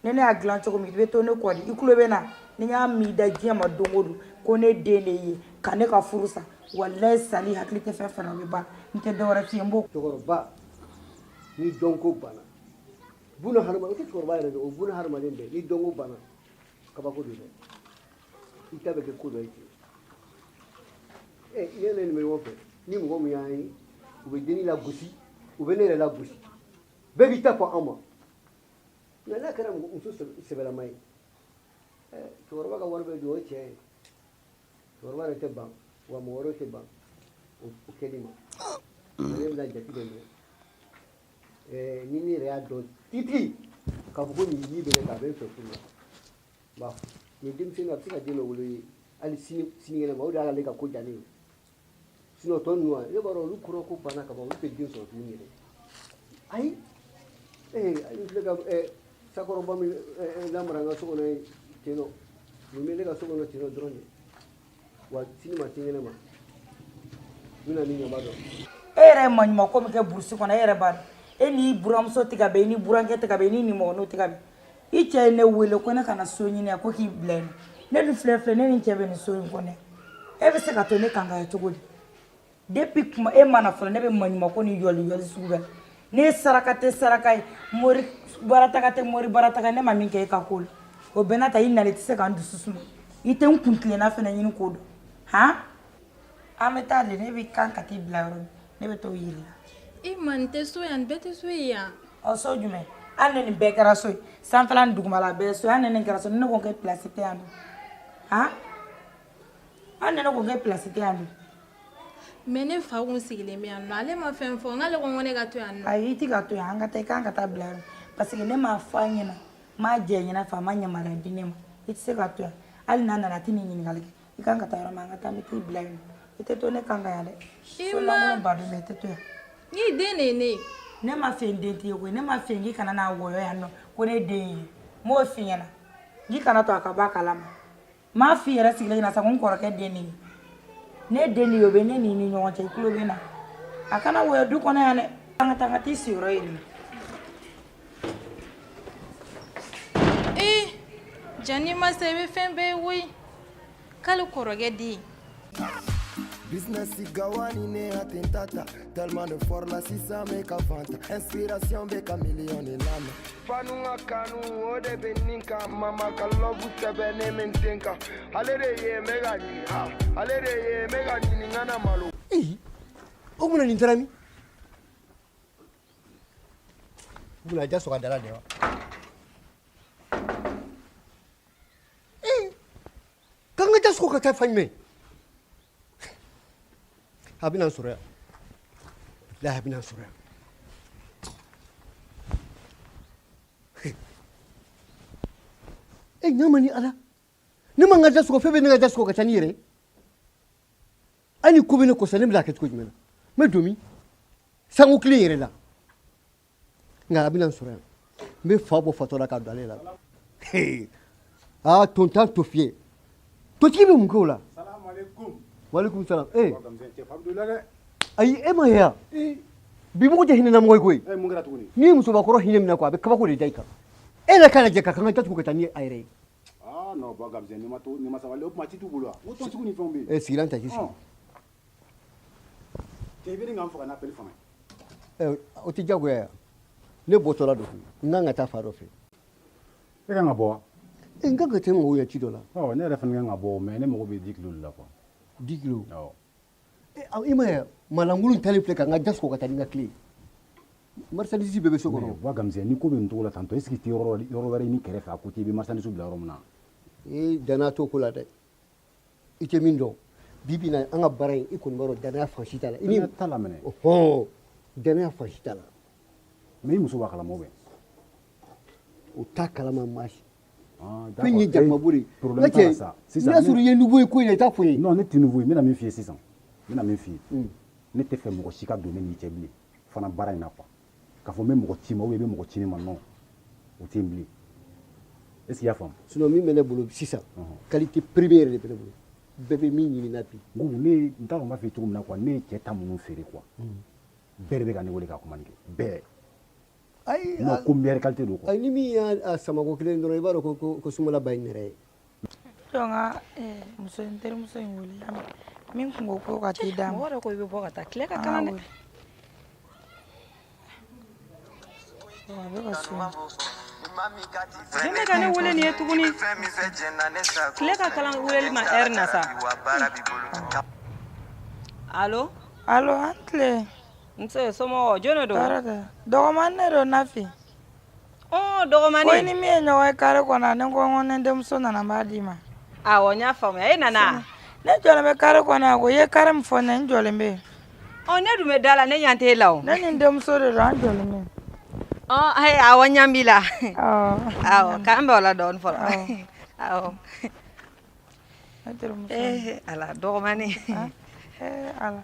Ni ne y'a dilan cogo min, i bɛ to ne kɔ de. I tulo bɛ n na? Ni n y'a m'i da diɲɛ ma don o don ko ne den de ye ka ne ka furu sa, walayi Sali hakili tɛ fɛn fɛn na o bɛ ban. N tɛ dɔwɛrɛ f'i ye n b'o. Cɛkɔrɔba ni dɔnko banna buna hadamaden o tɛ cɛkɔrɔba yɛrɛ dɛ o buna hadamaden bɛɛ ni dɔnko banna kabako don dɛ i ta bɛ kɛ ko dɔ ye ten ɛ ne ne nin bɛ ɲɔgɔn fɛ ni mɔgɔ min y'an ye u bɛ dennin lagosi u bɛ ne yɛrɛ lagosi bɛɛ b'i ta fɔ an ma nka n'a kɛra muso sɛbɛlama ye ɛ cɛkɔrɔba ka wari bɛ don o ye tiɲɛ ye cɛkɔrɔba yɛrɛ tɛ ban wa mɔgɔ wɛrɛw tɛ ban o kɛli ma ne bɛna jate dɔ minɛ ɛɛ ni ne yɛrɛ y'a dɔn tigitigi k'a fɔ ko nin ji bɛ ne kan a bɛ n fɛ furu la n b'a fɔ nin denmisɛnnin a bɛ se ka den dɔ wolo ye hali sini sinikɛnɛ ma o de y'ale ka ko diya ne ye sinon tɔ ninnu wa ne b'a dɔn olu kɔrɔ ko banna ka ban olu tɛ den sɔrɔ tuguni yɛrɛ ayi ee hali n filɛ ka ɛɛ sakɔrɔba min ɛɛ lamara n ka so kɔnɔ yen ten nɔ nin bɛ ne ka so kɔnɔ ten nɔ dɔrɔn de wa sini ma sinikɛnɛ ma n bɛna ni ɲama dɔn. E yɛrɛ ye maɲumanko min kɛ burusi kɔnɔ e yɛrɛ b'a dɔn e n'i buramuso tɛ ka bɛn i ni burankɛ tɛ ka bɛn i ni nimɔgɔninw tɛ ka bɛn i cɛ ye ne wele ko ne ka na so ɲini yan ko k'i bila yen ne dun filɛ filɛ ne ni n cɛ bɛ nin so in kɔnɔ e bɛ se ka to ne kan ka yan cogo di depuis kuma e ma na fɔlɔ ne bɛ maɲumanko ni yɔli yɔli sugu bɛɛ ne ye saraka tɛ saraka ye mori baarataga tɛ mori baarataga ne ma min kɛ e ka ko la o bɛɛ n'a ta i nalen i tɛ se ka n dusu suma i tɛ n kuntilenna fana ɲini k'o dɔn han an bɛ taa de ne bɛ kan ka t'i bila yɔrɔ min ne bɛ t'o yir'i la. E ma nin tɛ so yan nin bɛɛ tɛ so ye yan. Ɔ so jumɛn hali ni nin bɛɛ kɛra so ye sanfɛla ni dugumala bɛɛ ye so ye hali ni nin kɛra so ni ne ko k'e place tɛ yan dun han hali ni ne ko k'e place tɛ yan dun. Mais ne fa kun sigilen bɛ yan nɔ ale ma fɛn fɔ n'ale ko ko ne ka to yan nɔ. Ayi i tɛ ka to yan an ka taa i kan ka taa bila yɔrɔ parce que ne m'a fɔ a ɲɛna n m'a jɛ ɲɛna fɛ a ma yamaruya di ne ma i tɛ se ka to yan hali n'a nana a tɛ n'i ɲininkali kɛ i kan ka taa yɔrɔ min an ka taa n bɛ t'i bila yen i tɛ to ne kan ka yan dɛ so lankolon ba dun bɛ i tɛ to yan. N'i den de ye ne ye. Ne ma fɛ n den t'i ye koyi ne ma fɛ k'i kana n'a wɔyɔ yan nɔ ko ne den ye n m'o f'i ɲɛna k'i kana to a ka bɔ a kalama n m'a f'i yɛrɛ sigilen ɲɛna sa ko n kɔrɔkɛ den de ye ne den de ye o bɛ ne n'i ni ɲɔgɔn cɛ i tulo bɛ n na a kana wɔyɔ du kɔnɔ yan dɛ an ka taa n ka t'i sigiyɔrɔ yir'i la. Ee ja n'i ma se i bɛ fɛn bɛɛ ye koyi k'ale kɔrɔkɛ den. Business gawani ne atentata tellement de fort la sisan bɛ ka fanta inspiration bɛ ka million de lamɛn fanu ka kanu o de bɛ nin kan mama ka love sɛbɛn ne bɛ n den kan ale de ye n bɛ ka ɲini ah ale de ye n bɛ ka ɲini n kana malo. Ee o mun na nin taara min? U bɛna ja sɔgɔ a da la de wa? Ee k'an ka ja sɔgɔ ka taa fan jumɛn? A bɛna n sɔrɔ yan. Bilahi a bɛna n sɔrɔ yan. E ɲa ma ni Ala. Ne ma n ka da sɔgɔ fɛn bɛ ne ka da sɔgɔ ka taa n'i yɛrɛ ye. Hali ni ko bɛ ne kɔ sa ne bɛna kɛ cogo jumɛn na? N bɛ don min? Sanko kelen yɛrɛ la. Nka a bɛna n sɔrɔ yan. N bɛ fa bɔ fatɔ la k'a don ale la. Aa tontan to fiyɛ. Totigi bɛ mun kɛ o la? Walekum salam. Ee. Ayi e ma ye yan. Bi mɔgɔ tɛ hinɛna mɔgɔ ye koyi. N'i ye musobakɔrɔ hinɛ minɛ ko a bɛ kabako de da i kan. E yɛrɛ k'a lajɛ ka kan ka datugu ka taa ni a yɛrɛ ye. Ah non, bon Gamzɛ, n'i ma to n'i ma sabali o tuma ci t'u bolo wa? N ko tɔntigiw ni fɛnw bɛ yen. Ee sigilan ta k'i sigi. Cɛ i bɛ nin k'an faga n'appel fanga ye. Ɛ o tɛ diyagoya ye ne bɔtɔla don koyi n kan ka taa fa dɔ fɛ. E kan ka bɔ wa? E n kan ka taa n mago ɲɛ ci dɔ la. Ɔ ne yɛrɛ fana kan ka bɔ mais ne mago bɛ 10 kilos de la quoi. 10 kilos? Awɔ. E i ma ye wa? Malankolon in talen filɛ ka n ka da sɔgɔ ka taa ni n ka clé ye. Marchandise bɛɛ bɛ so kɔnɔ. Buwa Gamisɛ, ni ko bɛ nin cogo la tantɔ, est ce que i tɛ yɔrɔ wɛrɛ ɲini kɛrɛfɛ à côté, i bɛ marchandise bila yɔrɔ min na? Ee, danaya t'o ko la dɛ. I tɛ min dɔn bi bi in na, an ka baara in, i kɔni b'a dɔn, danaya fan si t'a la. I ni Danaya t'a la minɛ. Ɔhɔn, danaya fan si t'a la. Mais i muso b'a kalama ou bien? O t'a kalama maa si. Ah, Fɛn ye jakumabo de ye. Problème t'a la sa. Sisan n'a sɔrɔ i ye nouveau ye ko in na, i t'a fɔ n ye. Non, ne tɛ nouveau ye. N bɛna min f'i ye sisan, n bɛna min f'i ye, ne tɛ fɛ mɔgɔ si ka don ne n'i cɛ bilen fana baara in na quoi. K'a fɔ n bɛ mɔgɔ ci ma ou bien i bɛ mɔgɔ ci ne ma, non, o tɛ yen bilen. Est ce que i y'a faamu? Sinon min bɛ ne bolo sisan, qualité première de bɛ ne bolo, bɛɛ bɛ min ɲini na bi. N ko ne n t'a dɔn n b'a f'i ye cogo min na quoi. Ne ye cɛ ta minnu feere quoi, bɛɛ de bɛ ka ne wele ka kuma nin kɛ, bɛɛ. Ayi. Non, ko meilleure qualité don quoi. Ayi, ni min y'a samako kelen dɔrɔn, i b'a dɔn ko Sumala ba ye n yɛrɛ ye. Jɔ n ka muso in terimuso in wele, y'a mɛn, min kun ko ko ka t'i d'a ma. Mɔgɔ yɛrɛ ko i bɛ bɔ ka taa tile ka An kalan k'a dɛ. wele. A bɛ ka sonner. Jɔn bɛ ka ne wele nin ye tuguni? Tile ka kalan weleli ma heure na sa. Allo? Allo, an tile. Nse, somɔgɔw, jɔn de don? Tɔɔrɔ tɛ. Dɔgɔmani ne don, Nafi. Ɔn, dɔgɔmani. Ko i ni min ye ɲɔgɔn ye carré kɔnɔ, ne ko ne denmuso nana, n b'a d'i ma. Awɔ, n y'a faamuya. E nana? Ne jɔlen bɛ carré kɔnɔ yan ko i ye carré min fɔ ne ye, n jɔlen bɛ yen. Ɔ, ne dun bɛ da la, ne ɲɛ t'e la o. Ne ni n denmuso de don, an jɔlen bɛ yen. Ɔ, ayi, awɔ, n ɲɛ b'i la. Awɔ. Awɔ, k'an bɛn o la dɔɔni fɔlɔ. Awɔ. Ne terimuso. Eh, ala, dɔgɔmani. Eh, ala.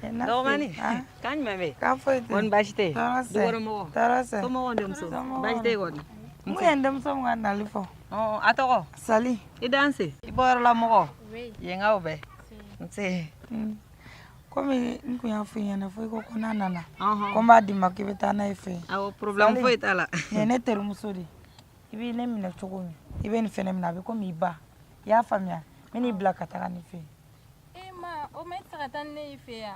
Eh, Nafi. Dɔgɔmani, Ah. kan jumɛn bɛ yen? K'an foyi tɛ. Kɔni baasi tɛ yen? Tɔɔrɔ tɛ. Dukɔnɔmɔgɔw? Tɔɔrɔ tɛ. Somɔgɔw denmuso? Somɔgɔw. Baasi tɛ yen kɔni? N kun ye n denmuso min ka nali fɔ. Ɔ, a tɔgɔ? Sali. I danse. I bɔyɔrɔla mɔgɔ? Yenkaw bɛɛ. Nse. Komi n kun y'a fɔ i ɲɛna, fo i ko ko n'a nana ko n b'a d'i ma k'i bɛ taa n'a ye fɛ yen. Awɔ, problème foyi t'a la. Nin ye ne terimuso de ye. I bɛ ne minɛ cogo min, i bɛ nin fɛnɛ minɛ, a bɛ komi i ba. I y'a faamuya? N bɛ n'i bila ka taga nin fɛ yen. E ma, o ma, e tɛ se ka taa ni ne y'i fɛ yan?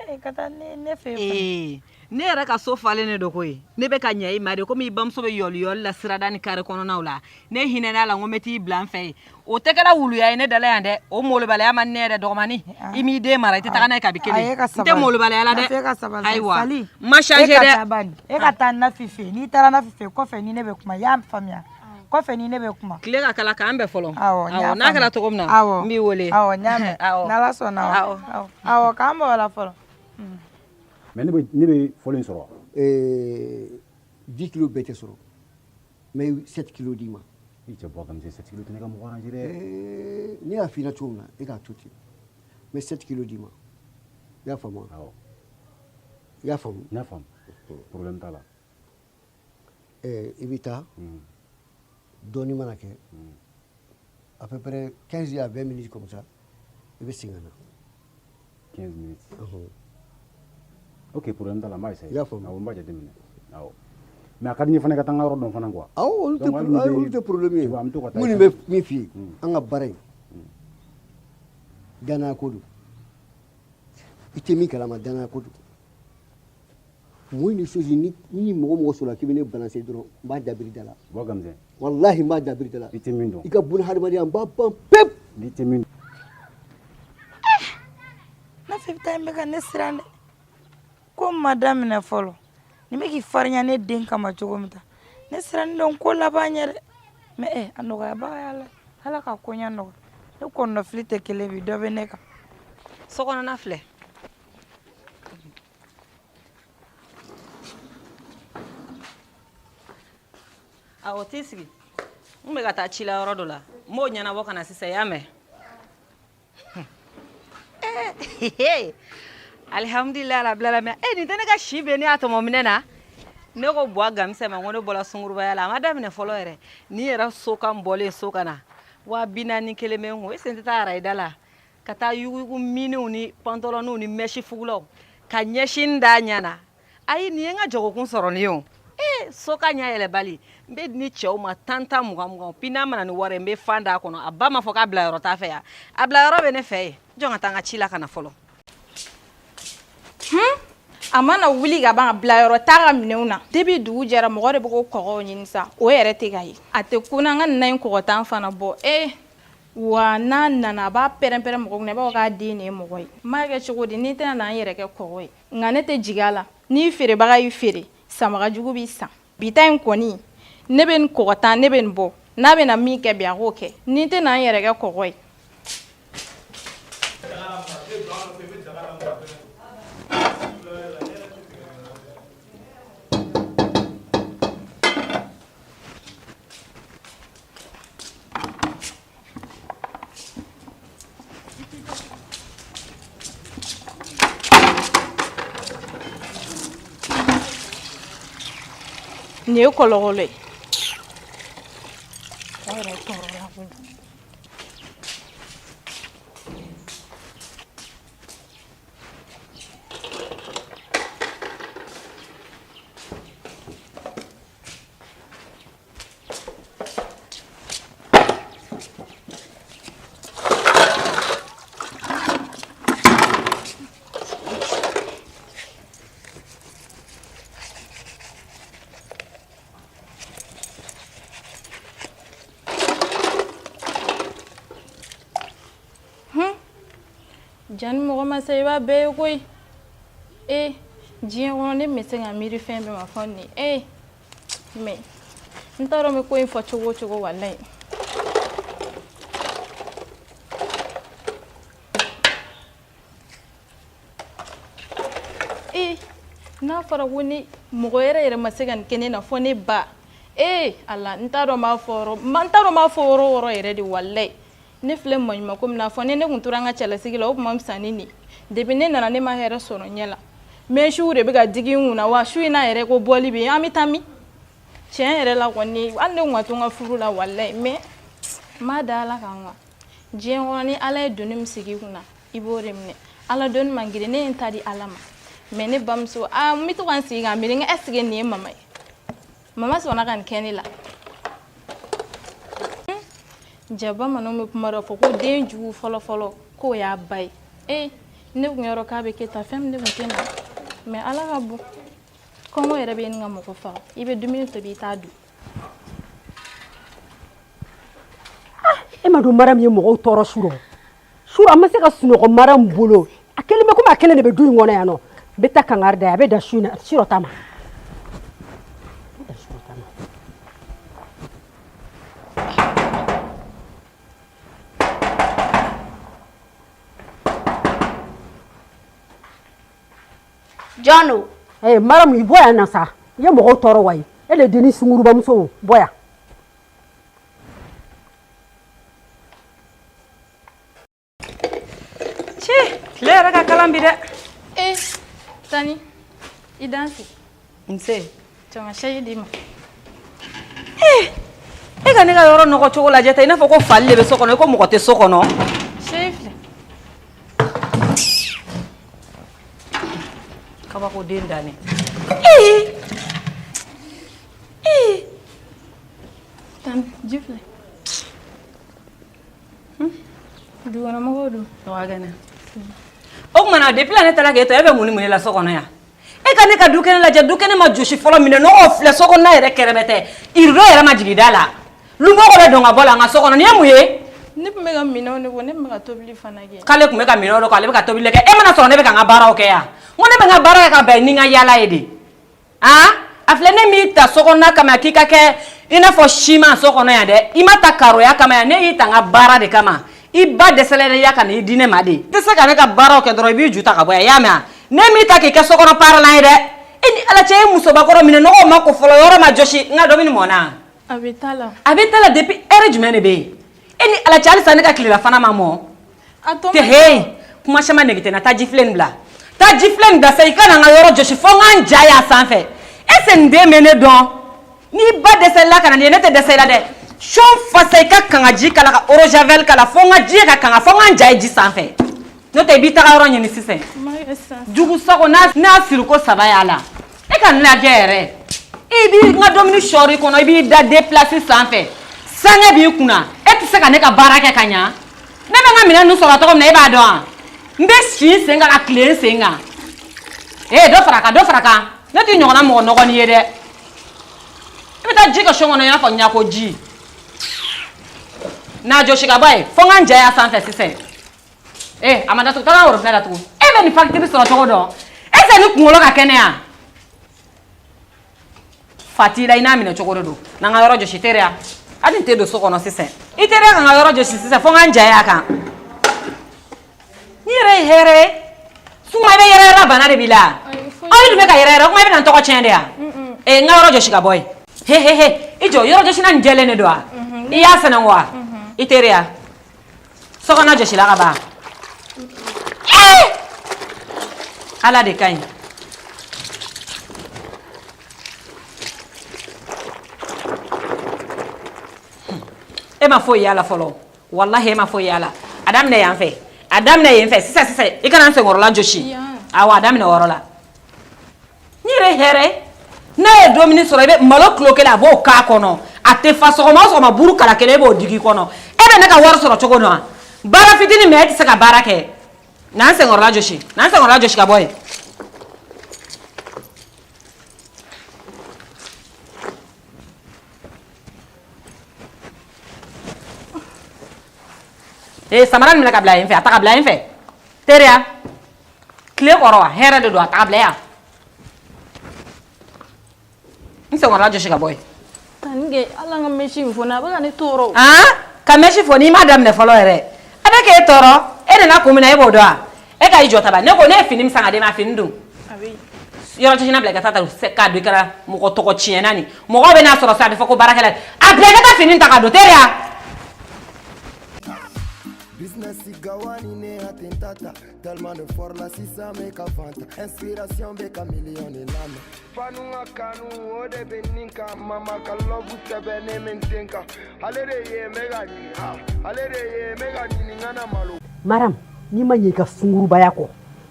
Ee, ka taa ne fɛ yen. Ee, ne yɛrɛ ka so falen de don koyi. Ne bɛ ka ɲɛ i ma de, komi i bamuso bɛ yɔli yɔli la sirada ni kare kɔnɔnaw la. Ne hinɛna la, n ko n bɛ t'i bila n fɛ yen. O tɛ kɛra wuluya ye ne dala yan dɛ. O molobaliya man di ne ye dɛ, dɔgɔmani. I m'i den mara, i tɛ taga n'a ye kabi kelen. Ayi, e ka N tɛ sabali. molobaliya la dɛ. Nafi, e ka sabali. Ayiwa, Sali, n ma changer e ka dɛ. taa bani. E ka taa Nafi fɛ yen. N'i taara Nafi fɛ yen, kɔfɛ ni ne bɛ kuma. I y'a faamuya? Kɔfɛ ni ne bɛ kuma. Tile ka kala, k'an bɛn fɔlɔ. Awɔ, n y'a Awɔ, n'a kɛra faamuya. cogo min na, Awɔ. n b'i wele. Awɔ, n y'a mɛn. Awɔ. N'Ala sɔnna. Awɔ. Awɔ, awɔ, k'an bɛn o la fɔlɔ. Mais ne bɛ fɔlɔ in sɔrɔ wa? 10 kilos bɛɛ tɛ sɔrɔ, mais 7 kilos d'i ma. I cɛ Buwa Gamisɛ, 7 kilos tɛ ne ka mɔgɔ arranger dɛ. Ne y'a f'i ɲɛna cogo min na, e k'a to ten, n bɛ 7 kilos d'i ma. I y'a faamu wa? Awɔ. I y'a faamu? N y'a faamu, problème t'a la. I bɛ taa dɔɔni, mana kɛ à peu près 15 à 20 minutes comme ça, i bɛ segin ka na. 15 minutes. Ok, problème t'a la, n b'a essayer. I y'a faamu? Awɔ, n b'a jateminɛ. Awɔ. Mais a ka di n ye fana i ka taa n ka yɔrɔ dɔn fana quoi. Awɔ, olu tɛ Donc, hali ni ayi, olu tɛ problème ye. Tu vois, an bɛ to ka taa. Minnu bɛ min f'i ye, an ka baara in, danaya ko don. I tɛ min kalama, danaya ko don. Mun ni chose, ni mɔgɔ mɔgɔ sɔrɔ k'i bɛ ne balancer dɔrɔn, n b'a dabiri da la. Buwa Gamisɛ. Walahi, n b'a dabiri da la. I tɛ min dɔn. I ka buna hadamadenya, n b'a ban pewu. N'i tɛ min Nafi bɛ taa in bɛ ka ne siran dɛ. Ko n ma daminɛ fɔlɔ. Nin bɛ k'i farinya ne den kama cogo min ta. Ne sirannen don ko laban ɲɛ dɛ. Mais a nɔgɔyabaga ye Ala ye. Ala ka koɲɛ nɔgɔya. Ne kɔnɔnafili tɛ kelen bi, dɔ bɛ ne kan. So kɔnɔna filɛ. Awɔ, t'i sigi. N bɛ ka taa ci la yɔrɔ dɔ la, n b'o ɲɛnabɔ ka na sisan, i y'a mɛn? Alihamudulila rabbil alamin. E, nin tɛ ne ka si bɛ ne y'a tɔmɔ minɛ na. Ne ko Buwa Gamisɛ ma ko ne bɔra sungurubaya la, a ma daminɛ fɔlɔ yɛrɛ. Ni yɛrɛ so kan bɔlen so ka na, 41 bɛ n kun. E sen tɛ taa arayida la ka taa yuguyugu miniw ni pantɔlɔniw ni mɛsi fugulaw ka ɲɛsin da ɲɛ na. Ayi, nin ye n ka jagokun sɔrɔ nin ye o. Ee, so ka ɲɛ yɛlɛbali, n bɛ ni cɛw ma tan tan, mugan mugan. Puis n'a mana ni wari ye, n bɛ fan d'a kɔnɔ. A ba ma fɔ k'a bila yɔrɔ t'a fɛ yan, a bila yɔrɔ bɛ ne fɛ yen. Jɔn ka taa n ka ci la ka na fɔlɔ. A mana wuli ka ban, a bila yɔrɔ t'a ka minɛnw na. Depuis dugu jɛra, mɔgɔ de bɛ k'o kɔgɔw ɲini sa, o yɛrɛ tɛ ka ye. A tɛ kun na, n ka na in kɔgɔtan fana bɔ. Ee. Wa n'a nana a b'a pɛrɛn-pɛrɛn mɔgɔ kunna i b'a fɔ k'a den de ye mɔgɔ ye. N b'a kɛ cogo di ni tɛna na n yɛrɛ kɛ kɔgɔ ye? Nka ne tɛ jigin a la. N'i feerebaga y'i feere, sanbaga jugu b'i san. Bi ta in kɔni, ne bɛ nin kɔgɔ tan, ne bɛ nin bɔ. N'a bɛna min kɛ bi, a k'o kɛ. Ni n tɛna n yɛrɛ kɛ kɔgɔ ye. Nin ye kɔlɔkɔlɔ ye. Yɛrɛ tɔɔrɔla kojugu. Jaa ni mɔgɔ ma sa i b'a bɛɛ ye koyi ee diɲɛ kɔnɔ ne bɛ se ka miiri fɛn bɛɛ ma fɔ nin ee mais n t'a dɔn n bɛ ko in fɔ cogo o cogo walayi ee n'a fɔra ko ni mɔgɔ yɛrɛ yɛrɛ ma se ka nin kɛ ne na fɔ ne ba ee ala n t'a dɔn n b'a fɔ yɔrɔ n t'a dɔn n b'a fɔ yɔrɔ o yɔrɔ yɛrɛ de walayi ne filɛ maɲumanko min na fɔ ni ne tun tora an ka cɛlasigi la o tun man fisa ni nin depuis ne nana ne ma hɛrɛ sɔrɔ ɲɛ la mèches de bɛ ka digi n kunna wa su in na yɛrɛ ko bɔli bɛ yen an bɛ taa min tiɲɛ yɛrɛ la kɔni hali ne tun ka to n ka furu la walayi mais n b'a da ala kan quoi diɲɛ kɔnɔ ni ala ye doni min sigi i kunna i b'o de minɛ ala doni man girin ne ye n ta di ala ma mais ne bamuso aa n bɛ to ka n sigi ka miiri n ko est ce que nin ye mama ye mama sɔnna ka nin kɛ ne la ja bamananw bɛ kuma dɔ fɔ ko den jugu fɔlɔfɔlɔ k'o y'a ba ye ee ne tun y'a dɔn k'a bɛ kɛ tan fɛn min ne tun tɛ na mais ala ka bon kɔngɔ yɛrɛ bɛ ɲini ka mɔgɔ faga i bɛ dumuni tobi i t'a dun e ma dɔn maramu ye mɔgɔw tɔɔrɔ su rɔ su rɔ an ma se ka sunɔgɔ maramu bolo a kelen bɛ komi a kelen de bɛ du in kɔnɔ yan nɔ n bɛ taa kangari da ye a bɛ dan su in na su rɔ ta ma Jɔn don? Ee maramu i bɔ yan na sa i ye mɔgɔw tɔɔrɔ wa ye e de denni sungurubamuso bɔ yan Cɛ tile yɛrɛ ka kalan bi dɛ. Ee Tani i danse. Nse. Jɔn ka sɛji d'i ma. Ee e ka ne ka yɔrɔ nɔgɔ cogo lajɛ tan i n'a fɔ ko fali de bɛ so kɔnɔ i ko mɔgɔ tɛ so kɔnɔ. Sɛji filɛ. Kabako den dannen. Ee ee. Tani ji filɛ. Dukɔnɔmɔgɔw dun? U ka kɛnɛ. O tuma na depuis la ne taara k'e to e bɛ mun ni mun de la so kɔnɔ yan? E ka ne ka dukɛnɛ lajɛ dukɛnɛ ma jɔsi fɔlɔ minɛnɔgɔw filɛ so kɔnɔna yɛrɛ kɛrɛbɛtɛ rideau yɛrɛ ma jigin da la lumɔgɔ bɛ don ka bɔ la n ka so kɔnɔ nin ye mun ye? Ne tun bɛ ka minɛnw de ko ne tun bɛ ka tobili fana kɛ. K'ale tun bɛ ka minɛnw de ko ale bɛ ka tobili kɛ e mana sɔrɔ ne bɛ ka n ka baaraw kɛ yan n ko ne bɛ n ka baara kɛ ka bɛn ni n ka yaala ye de. Aa a filɛ ne m'i ta so kɔnɔna kama k'i ka kɛ i n'a fɔ siman so kɔnɔ yan dɛ i ma ta karoya kama yan ne y'i ta n ka baara de kama i ba dɛsɛlen ya ka n'i di ne ma de i tɛ se ka ne ka baaraw kɛ dɔrɔn i b'i ju ta ka bɔ yan i y'a mɛn wa ne m'i ta k'i kɛ so kɔnɔ paaralan ye dɛ e ni ala cɛ e musobakɔrɔ minɛnɔgɔw ma ko fɔlɔ yɔrɔ ma jɔsi n ka dumuni mɔna a bɛ ta la a bɛ ta la depuis heure jumɛn de bɛ yen e ni ala cɛ halisa ne ka tilelafana ma mɔ tɛ he kuma caman nege tɛ n na taa jifilen nin bila taa jifilen nin bila sa i ka na n ka yɔrɔ jɔsi fo n ka n ja y'a sanfɛ est ce que nin den bɛ ne dɔn n'i ba dɛsɛlila ka na nin ye ne tɛ dɛsɛ i la dɛ son fasa i ka kanga ji k'a la ka eau de javel k'a la fo n ka ji ka kanga fo n ka n ja ye ji sanfɛ n'o tɛ i b'i taga yɔrɔ ɲini sisan jugu sago n'a siriko saba y'a la e ka n lajɛ yɛrɛ i b'i n ka dumuni sɔɔri kɔnɔ i b'i da deux places sanfɛ sange b'i kunna e tɛ se ka ne ka baara kɛ ka ɲa ne bɛ n ka minɛn ninnu sɔrɔ cogo min na e b'a dɔn wa n bɛ si n sen kan ka tilen n sen kan ee dɔ fara a kan dɔ fara a kan ne t'i ɲɔgɔnna mɔgɔ nɔgɔnin ye dɛ i bɛ taa ji kɛ so kɔnɔ i n'a fɔ ɲako ji. N'a jɔsi ka bɔ yen fo n ka n ja y'a sanfɛ sisan. Ee a ma datugu, taa n ka robinet datugu. E bɛ nin facture sɔrɔ cogo dɔn? Est-ce que ni kunkolo ka kɛnɛ yan? Fa t'i la, i n'a minɛ cogo de don. Na n ka yɔrɔ jɔsi teriya. Hali n tɛ don so kɔnɔ sisan. I teriya ka n ka yɔrɔ jɔsi sisan fo n ka n ja y'a kan. N'i yɛrɛ ye hɛrɛ ye. Suma i bɛ yɛrɛ yɛrɛ bana de b'i la. Aw dun bɛ ka yɛrɛ yɛrɛ, o kuma i bɛna n tɔgɔ tiɲɛ de yan. Ee n ka yɔrɔ jɔsi ka bɔ yen. He he he, i jɔ yɔrɔ jɔsina nin jɛlen de don wa? I y'a sɛnɛn wa? I teriya. Sokɔnɔ jɔsila ka ban. Ee! Ala de ka ɲi. E ma foyi y'a la fɔlɔ. Walahi e ma foyi y'a la. A daminɛ yan fɛ. A daminɛ yen fɛ sisan sisan i kana n senkɔrɔla jɔsi. Awɔ a daminɛ o yɔrɔ la. N'i yɛrɛ ye hɛrɛ ye. N'a ye dumuni sɔrɔ i bɛ malo kilo kelen a b'o k'a kɔnɔ. A tɛ fa sɔgɔma o sɔgɔma buru kala kelen e b'o digi i kɔnɔ. E bɛ ne ka wari sɔrɔ cogo dɔn wa? Baara fitinin min e tɛ se ka baara kɛ. Na n senkɔrɔla jɔsi. Na n senkɔrɔla jɔsi ka bɔ yen. Ee samara nin minɛ ka bila yen fɛ, a ta ka bila yen fɛ. Teriya, tile kɔrɔ wa hɛrɛ de don a ta ka bila yan. N senkɔrɔla jɔsi ka bɔ yen. Tani kɛ hali an ka mèche in fɔ ne a bɛ ka ne tɔɔrɔ. Han ka mèche fɔ n'i m'a daminɛ fɔlɔ yɛrɛ a bɛ k'e tɔɔrɔ e nana kun min na e b'o dɔn wa e ka i jɔ taba ne ko ne ye fini min san ka d'e ma a fini dun. A bɛ yen. Yɔrɔ jɔsilan bila i ka taa ta k'a don i kɛra mɔgɔ tɔgɔ tiɲɛna nin mɔgɔw bɛ n'a sɔrɔ sa a bɛ fɔ ko baarakɛla a bila i ka taa fini ta ka don teriya. Business gawani ne atentata tellement de fort la sisan bɛ ka fanta inspiration bɛ ka million de lamɛn fanu ka kanu o de bɛ nin kan mama ka love sɛbɛnnen bɛ n ten kan ale de ye n bɛ ka ɲini ah ale de ye n bɛ ka ɲini n kana malo. Maram n'i ma ɲɛ i ka sungurubaya kɔ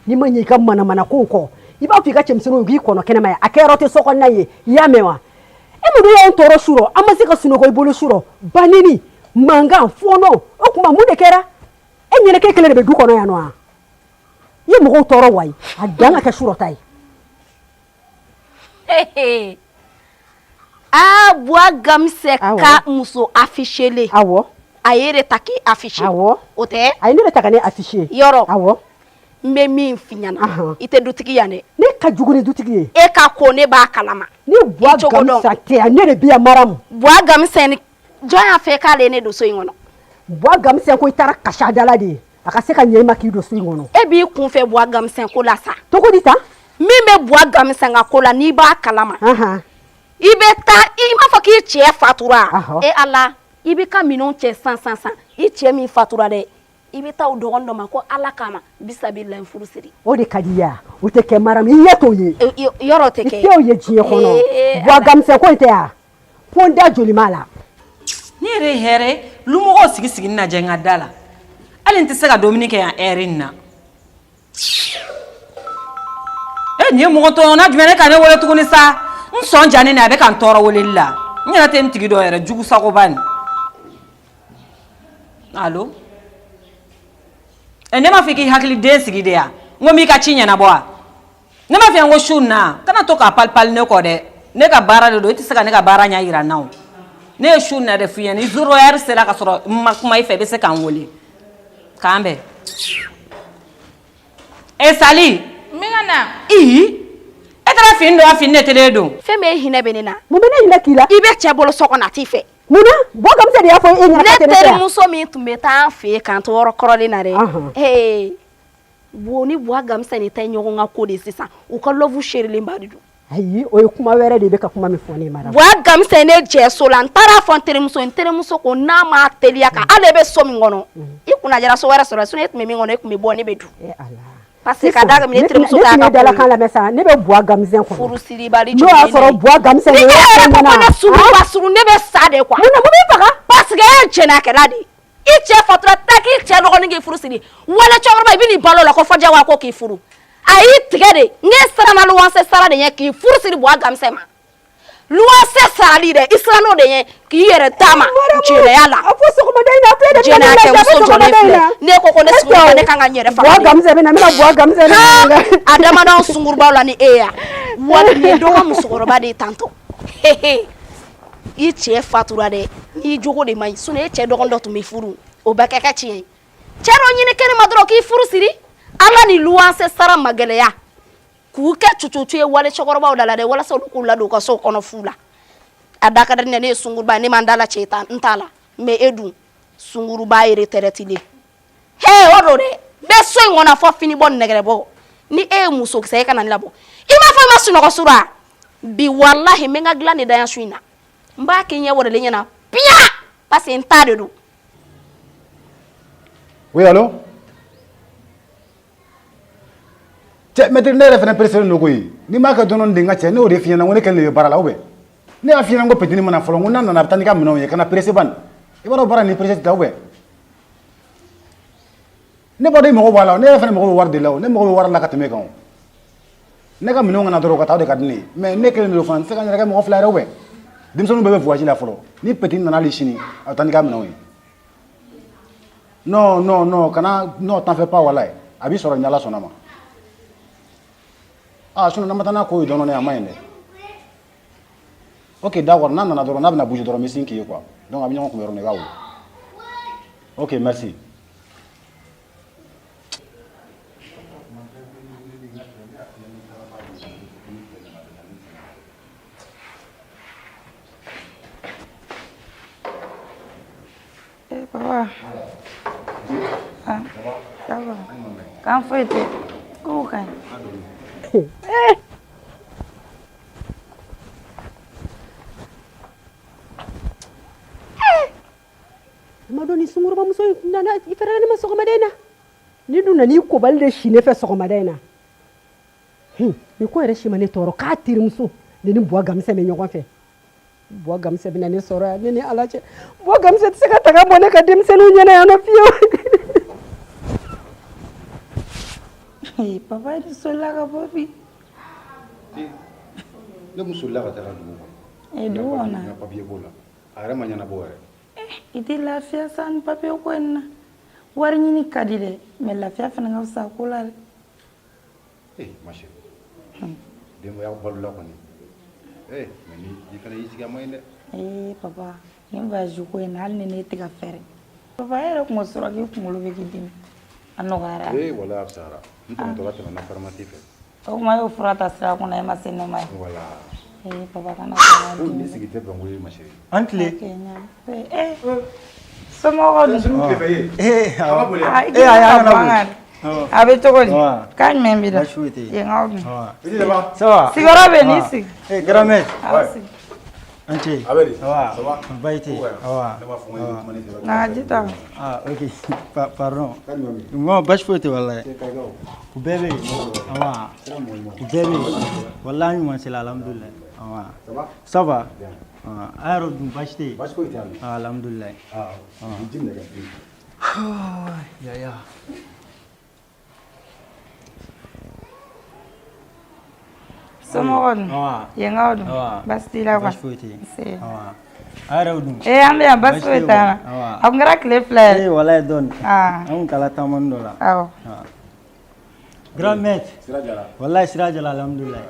n'i ma ɲɛ i ka manamanakow kɔ i b'a fɔ i ka cɛmisɛnninw k'i kɔnɔ kɛnɛma yan a kɛyɔrɔ tɛ so kɔnɔna ye i y'a mɛn wa e mun y'anw tɔɔrɔ su rɔ an ma se ka sunɔgɔ i bolo su rɔ baneni mankan fɔɔnɔ o tuma mun de kɛra e ɲɛna k'e kelen de bɛ du kɔnɔ yan nɔ wa i ye mɔgɔw tɔɔrɔ wayi a dan ka kɛ su rɔ ta ye. Aa Buwa Gamisɛ ka muso affiché awɔ a ye de ta k'i affiché awɔ o tɛ a ye ne de ta ka ne affiché yɔrɔ awɔ n bɛ min f'i ɲɛna i tɛ dutigi yan dɛ ne ka jugu ni dutigi ye e ka ko ne b'a kalama ni Buwa Gamisa tɛ yan ne de bɛ yan Maramu Buwa Gamisa ni jɔn y'a fɛ k'ale ye ne don so in kɔnɔ Buwa Gamisa ko i taara kasi a da la de a ka se ka ɲɛ i ma k'i don so in kɔnɔ e b'i kun fɛ Buwa Gamisa ko la sa cogo di tan min bɛ Buwa Gamisa ka ko la n'i b'a kalama i bɛ taa i m'a fɔ k'i cɛ fatura e Ala i b'i ka minɛnw cɛ san san san i cɛ min fatura dɛ i bɛ taa o dɔgɔnin dɔ ma ko Ala kama bisabila n furu siri o de ka di i ye o tɛ kɛ Maramu i ɲɛ t'o ye yɔrɔ tɛ kɛ i t'o ye diɲɛ kɔnɔ Buwa Gamisa ko in tɛ wa fo n da joli m'a la ne yɛrɛ ye hɛrɛ ye lumɔgɔw sigi sigi lajɛ n ka da la hali n tɛ se ka dumuni kɛ yan ɛri in na e nin ye mɔgɔ tɔɲɔna jumɛn ne ka ne wele tuguni sa n sɔn jannen a bɛ ka n tɔɔrɔ weleli la n yɛrɛ tɛ n tigi dɔn yɛrɛ jugu sagoba nin allo ɛ ne m'a fɔ k'i hakili den sigi de yan n ko n b'i ka ci ɲɛnabɔ wa ne m'a f'i ye n ko su na kana to k'a palipali ne kɔ dɛ ne ka baara de don i tɛ se ka ne ka baara ɲɛ yira n na o ne ye su na de f'i ɲɛna ni zéro heure sera ka sɔrɔ n ma kuma i fɛ i bɛ se ka n wele k'an bɛn e Sali n bɛ ka na ii e taara fini don wa fini de telen don fɛn bɛ hinɛ bɛ ne na mun bɛ ne hinɛ k'i la i bɛ cɛ bolo so kɔnɔ a t'i fɛ mun na Buwa Gamisa de y'a fɔ e ɲɛna k'a tɛ ne fɛ yan ne terimuso min tun bɛ taa an fɛ yen k'an to yɔrɔ kɔrɔlen na dɛ ee bo ni Buwa Gamisa ni ta ye ɲɔgɔn ka ko de sisan u ka love serilenba de don ayi o ye kuma wɛrɛ de ye i bɛ ka kuma min fɔ ne ye Maramu Buwa Gamisa ye ne jɛ so la n taara fɔ n terimuso n terimuso ko n'a ma teliya ka hali e bɛ so min kɔnɔ i kunna jara so wɛrɛ sɔrɔ sinon e tun bɛ min kɔnɔ e tun bɛ bɔ ne bɛ dun parce que ka d'a kan ne terimuso t'a ka dalakan lamɛn sa ne bɛ Buwa Gamisa kɔnɔ furusiribali n'o y'a sɔrɔ Buwa Gamisa ni e yɛrɛ ko ko ne suruba surun ne bɛ sa de quoi mun na mun b'i faga parce que e ye jɛnɛkɛla de ye i cɛ fatura taa k'i cɛ dɔgɔnin k'i furu siri wala cɛkɔrɔba i bɛ n'i balo la ko fɔ jagoya ko k'i furu a y'i tigɛ de n k'e siranna luwanse sara de ɲɛ k'i furu siri Buwa Gamisa ma luwanse sarali dɛ i siranna o de ɲɛ k'i yɛrɛ d'a ma jɛnɛya la a fɔ sɔgɔmada in na a filɛ de jɛnɛyakɛmuso jɔlen filɛ ne ko ko ne sunguruba ne kan ka n yɛrɛ faga Buwa Gamisa bɛ na n bɛna Buwa Gamisa a damadanw sungurubaw la ni e ya wali nin ye dɔ ka musokɔrɔba de ye tantɔ I cɛ fatura dɛ, n'i jogo de man ɲi. Sinon e cɛ dɔgɔnin dɔ tun bɛ furu, o bɛɛ kɛ tiɲɛ ye. Cɛ dɔ ɲini kɛnɛ ma dɔrɔn k'i furu siri. Ala ni luwanse sara magɛlɛya k'u kɛ cucucu ye wale cɛkɔrɔbaw da la dɛ, walasa olu k'u ladon u ka so kɔnɔ fu la. A da ka di ne, ne ye sunguruba, ne ma n da la cɛ ta, n t'a la. Mais e dun sunguruba ye retraité he, o don dɛ. N bɛ so in kɔnɔ fɔ fini bɔ nɛgɛrɛ bɔ. Ni e ye musokisɛ ye, ka na ne labɔ. I m'a fɔ i ma sunɔgɔ sura bi, walahi n bɛ n ka dilan de da yan su in na. N b'a kɛ ɲɛ wɛrɛlen ɲɛna piyan, parce que n ta de don. Oui, allo? Cɛ, maître, ne yɛrɛ fana pressé don koyi. N'i m'a kɛ dɔɔni de, n ka cɛ, ne y'o de f'i ɲɛna, ko ne kelen de bɛ baara la ou bien? Ne y'a f'i ɲɛna ko petini mana fɔlɔ, n ko n'a nana a bɛ taa n'i ka minɛnw ye, kana pressé bani. I b'a dɔn baara ni pressé tɛ taa ou bien? Ne b'a dɔn i mago b'a la, ne yɛrɛ fana mago bɛ wari de la o, ne mago bɛ wari la ka tɛmɛ e kan o. Ne ka minɛnw kana dɔrɔn ka taa, o de ka di ne ye. Mais ne kelen de don fana, n tɛ se ka n yɛrɛ kɛ mɔgɔ fila yɛrɛ ou bien? Denmisɛnninw bɛɛ bɛ voyage la fɔlɔ. Ni petini nana hali sini, a bɛ taa n'i ka minɛnw ye. Non, non, non, kana, non, t'en fais pas, walayi. A b'i sɔrɔ ni Ala sɔnna ma. Ah, sinon n'an ma taa n'a ko ye dɔɔnin, a ma ɲi dɛ. Ok, d'accord, n'a nana dɔrɔn, n'a bɛna bouger dɔrɔn, n bɛ sin k'i ye quoi. Donc a bɛ ɲɔgɔn kunbɛ yɔrɔ min na, i b'a wele. Ok, merci. Eh, papa. Ah, ça va. Kan foyi tɛ. Kow ka ɲi. Eh. I ma dɔn ni sungurubamuso in nana i fɛrɛla ne ma sɔgɔmada in na. Ni dun nana i kobali de si ne fɛ sɔgɔmada in na. Nin ko yɛrɛ si ma ne tɔɔrɔ k'a terimuso ne ni Buwa Gamisɛ bɛ ɲɔgɔn fɛ. Buwa Gamisɛ bɛna ne sɔrɔ yan, ne ni Ala cɛ. Buwa Gamisɛ tɛ se ka taga bɔ ne ka denmisɛnninw ɲɛna yan nɔ fiyewu. Papa de solila ka bɔ bi. Ne kun solila ka taga dugu kɔnɔ. Eh, dugu kɔnɔ? N ka papier ko la. A yɛrɛ ma ɲɛnabɔ yɛrɛ. I tɛ lafiya sa ni papier ko in na. Wari ɲini ka di dɛ, mais lafiya fana ka fisa ko la dɛ. Eh, ma chérie. Denbaya balola kɔni. Eh, mais ni i fana y'i sigi a ma ɲi dɛ. Ee papa, nin voyage ko in na, hali ni ne tɛ ka fɛɛrɛ. Papa, e yɛrɛ kun ko sɔrɔ k'i kunkolo bɛ k'i dimi. A nɔgɔyara. Eh, walahi a fisayara. N tɛmɛtɔla tɛmɛna pharmacie fɛ. O tuma e y'o fura ta sira kunna, e ma se ne ma ye. Voilà. Ee papa, kana sɔn Ko ni sigi tɛ bɛn ko ye, ma chérie. An tile. Eh, somɔgɔw dun? Eh, awɔ. Ah, i Eh, ayi, an kana bɔ an kan boli. dɛ. A bɛ cogo di? Wa. Kan jumɛn b'i la? Baasi foyi tɛ yen. Yen kaw dun? Wa. Ça Ça va? Sigiyɔrɔ bɛ yen, n'i sigi. Eh, grand-mère. Aw sigi. An ce. A bɛ di? Ça va? Ça va? Baasi tɛ yen. Awa. Ne b'a fɔ n ko i bɛ kuma ne fɛ. Na ji ta. Ah, ok. Pardon. Kan jumɛn bɛ yen? Bon, baasi foyi tɛ walahi. Kayikaw. U bɛɛ bɛ yen. Awa. U bɛɛ bɛ yen. Walahi an ɲuman sera, alhamdulilayi. Awa. Ça va? Ça va? Ah, a yɛrɛ dun baasi tɛ yen? Baasi foyi tɛ yan. Ah, alhamdulilayi. Ah, ji minɛ ka di. Yaya. Somɔgɔw dun? Awa. Yen kaw dun? Awa. Baasi t'i la quoi? Baasi foyi tɛ yen. Nse. Awa. A yɛrɛ dun? Eh, an bɛ yan, baasi foyi t'an na. Awa. A kun kɛra tile 2 ye. Eh, walahi dɔɔni. Ah. An kun taara taamani dɔ la. Awɔ. Ah. Grand maître. Sira jara. Walahi sira jara, alhamdulilayi.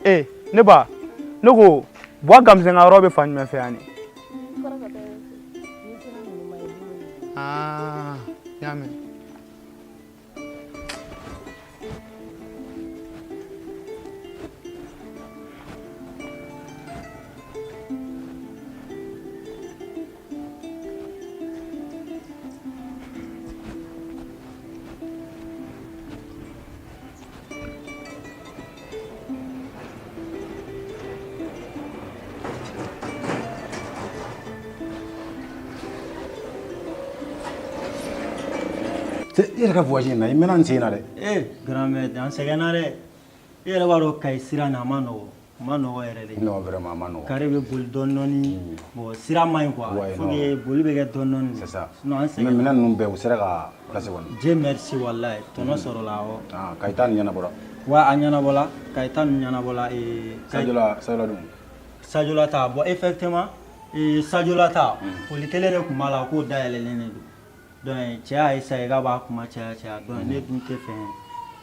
Eh, ne ba, ne ko Buwa Gamisɛn ka yɔrɔ bɛ fan jumɛn fɛ yan ni? Ah, n y'a mɛn. I yɛrɛ ka voyage in na, i mɛnna n sen na dɛ. Eh, grand maître, an sɛgɛnna dɛ. I yɛrɛ b'a dɔn Kayi sira nin a ma nɔgɔ. A ma nɔgɔ yɛrɛ de. Non, vraiment a ma nɔgɔ. Kari bɛ boli dɔɔni dɔɔni. Bon, sira man ɲi quoi. Ouais, Faut non. que boli bɛ kɛ dɔɔni dɔɔni. C'est ça. Sinon an Mais sɛgɛnna. minɛn ninnu bɛɛ u sera ka placer kɔni. Dieu merci wallahi. Tɔnɔ sɔrɔla awɔ. Ah, Kayi ta nin ɲɛnabɔra. Wa a ɲɛnabɔla, Kayi ta ninnu ɲɛnabɔla ee. Sadiola, Sadiola dun. Sadiola ta, bon effectivement, ee Sadiola ta, foli kelen de tun b'a la k'o dayɛlɛlen de don. Donc cɛ y'a essayé k'a b'a kuma caya caya, donc ne dun tɛ fɛ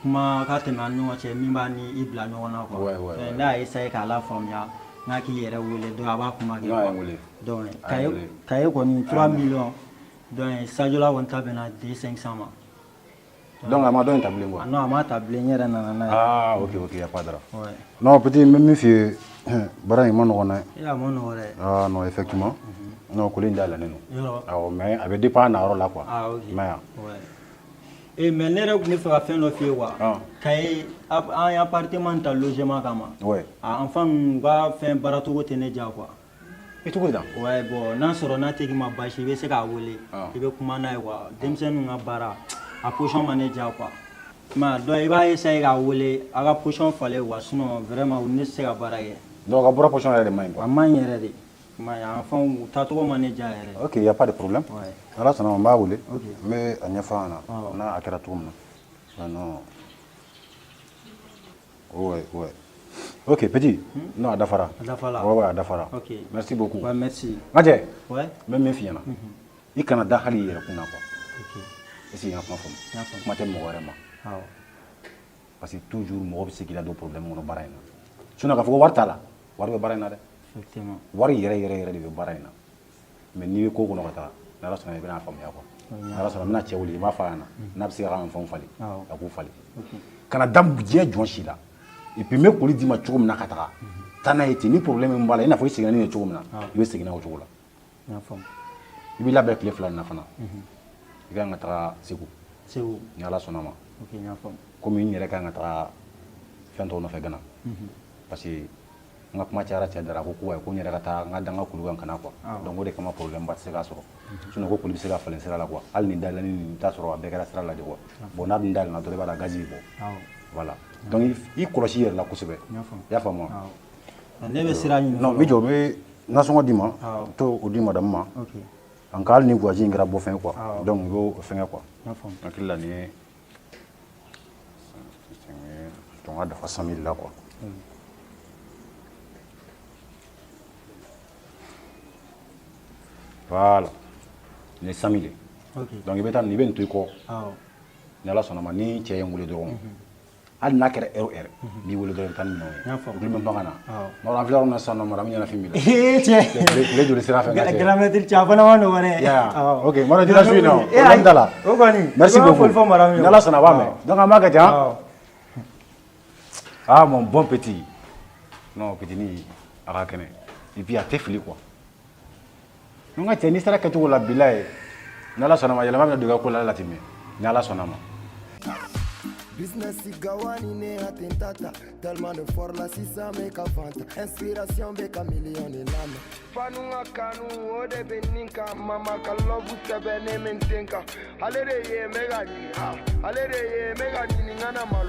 kuma ka tɛmɛ an ni ɲɔgɔn cɛ min b'a ni i bila ɲɔgɔn na quoi. Ouais, ouais, Donc ouais. ne y'a essayé k'a lafaamuya. N'a k'i yɛrɛ wele donc a b'a kuma kɛ. Non, a ye n wele. Donc A ye n wele. cahier kɔni 3 millions, donc Sadiola kɔni ta bɛnna 2 500 ma. Donc a ma dɔ in ta bilen quoi. Ah non, a ma ta bilen, n yɛrɛ nana n'a ye. Ah ok ok, y a pas de drap. Ouais. Non petit, n bɛ min f'i ye, baara in ma nɔgɔn dɛ. E a ma nɔgɔ dɛ. Ah non, effectivement. Non, colis in dayɛlɛnnen don. Yɔrɔ. Awɔ, mais a bɛ dépend a nayɔrɔ la quoi. Ah ok. I m'a ye wa? Ouais. Eh mais ne yɛrɛ tun bɛ fɛ ka fɛn dɔ f'i ye quoi. Ah. Cahier an ye appartement ta logement kama. Ouais. A enfant ninnu u ka fɛn baaracogo tɛ ne diya quoi. I cogo di tan? Ouais, bon, n'a sɔrɔ n'a tigi ma baasi, i bɛ se k'a wele. Ah. I bɛ kuma n'a ye quoi. Denmisɛnninw ka baara a position ma ne diya quoi. I m'a ye, donc i b'a essayer k'a wele a ka position falen quoi, sinon vraiment ne tɛ se ka baara kɛ. Donc a bɔra position yɛrɛ de man ɲi quoi. A man ɲi yɛrɛ de. I m'a ye, enfant u taacogo ma ne diya yɛrɛ. Ok, y a pas de problème. Ouais. Ala sɔnna ma, n b'a wele. Ok. N bɛ a ɲɛfɔ a ɲɛna. Awɔ. N'a a kɛra cogo min na. Ah non. Ouais, ouais. Ok, petit. Non, a dafara. A dafara. Ouais, ouais, a dafara. Ok. Merci beaucoup. Ouais, merci. N ka cɛ. Ouais. N bɛ min f'i ɲɛna. I kana da hali i yɛrɛ kun na quoi. Ok. Est-ce que i ka kuma faamu? N y'a faamu. Kuma tɛ mɔgɔ wɛrɛ ma. Awɔ. Parce que toujours mɔgɔ bɛ se k'i ladon problème kɔnɔ baara in na. Sinon k'a fɔ ko wari t'a la, wari bɛ baara in na dɛ. Effectivement. Wari yɛrɛ yɛrɛ yɛrɛ de bɛ baara in na. Mais n'i bɛ ko kɔnɔ ka taga, n'Ala sɔnna i bɛna faamuya quoi. N'Ala sɔnna n bɛna cɛ wele, i b'a fɔ a ɲɛna. N'a bɛ se k'a ka fɛnw falen, Awɔ. a k'u falen. Ok. Kana da diɲɛ jɔn si la. Et puis n bɛ colis d'i ma cogo min na ka taga, taa n'a ye ten. Ni problème min b'a la, i n'a fɔ i seginna ni ye cogo min na, i bɛ segin n'a o cogo la. N y'a faamu. I b'i labɛn tile 2 nin na fana. I ka kan ka taga Segu. Segu. Ni Ala sɔnna ma. Ok, n y'a faamu. Komi n yɛrɛ ka kan ka taga fɛn tɔw nɔfɛ Gana. Parce que n ka kuma cayara cɛ dara ko ko ko n yɛrɛ ka taa n ka da n ka kulu kan ka na quoi. Donc o de kama problème ba tɛ se k'a sɔrɔ. Sinon ko colis bɛ se ka falen sira la quoi. Hali ni dayɛlɛnni nin, i t'a sɔrɔ a bɛɛ kɛra sira la de quoi. Bon, n'a dun dayɛlɛnna dɔrɔn, i b'a dɔn gazi bɛ bɔ. Awɔ. Voilà. Donc i kɔlɔsi i yɛrɛ la kosɛbɛ. N y'a faamu. I y'a faamu wa? Awɔ. Ne bɛ sira ɲini Non, n fɔlɔ. bɛ jɔ, n bɛ nasɔngɔ d'i ma. Awɔ. To o di madame ma. Ok. En cas hali ni voyage in kɛra bɔ fɛn ye quoi. Awɔ. Donc i b'o fɛngɛ quoi. N y'a faamu. N hakili la nin ye donc a dafa 100 000 la quoi. Voilà. Nin ye 100 000 ye. Ok. Donc i bɛ taa nin, i bɛ nin to i kɔ. Awɔ. Ni Ala sɔnna ma, ni cɛ ye n wele dɔrɔn, hali n'a kɛra heure o heure, n b'i wele dɔrɔn, i bɛ taa ni minɛnw ye. N y'a faamu. Olu bɛ ban ka na. Awɔ. Mɔgɔ an filɛ yɔrɔ min na sisan nɔ, madame ɲɛnafin b'i la. Ee cɛ. Tile joli sira fɛ n ka cɛ. Grand maître cɛ, a fana ma nɔgɔn dɛ. Yeah. Awɔ. Ok, mara dira su in na. Eh, Problème t'a la. O kɔni. Merci I b'a beaucoup. foli fɔ madame ye. Ni Ala sɔnna a b'a mɛn. Awɔ. Donc an b'a kɛ ten han. Awɔ. Ah mon bon petit. Non, petit ni a ka kɛnɛ. Et puis a tɛ fili quoi. N ka cɛ, n'i sera kɛcogo la bilaye, ni Ala sɔnna ma, yɛlɛma bɛna don i ka ko la la ten mɛ. Ni Ala sɔnna ma. Business gawani ne atentata. Tellement de fort la sisan bɛ ka fanta. Inspiration bɛ ka million de lamɛn. Fanu ka kanu o de bɛ nin kan. Mama ka love sɛbɛnnen bɛ n den kan. Ale de ye n bɛ ka ɲini, ah, ale de ye n bɛ ka ɲini, n kana malo.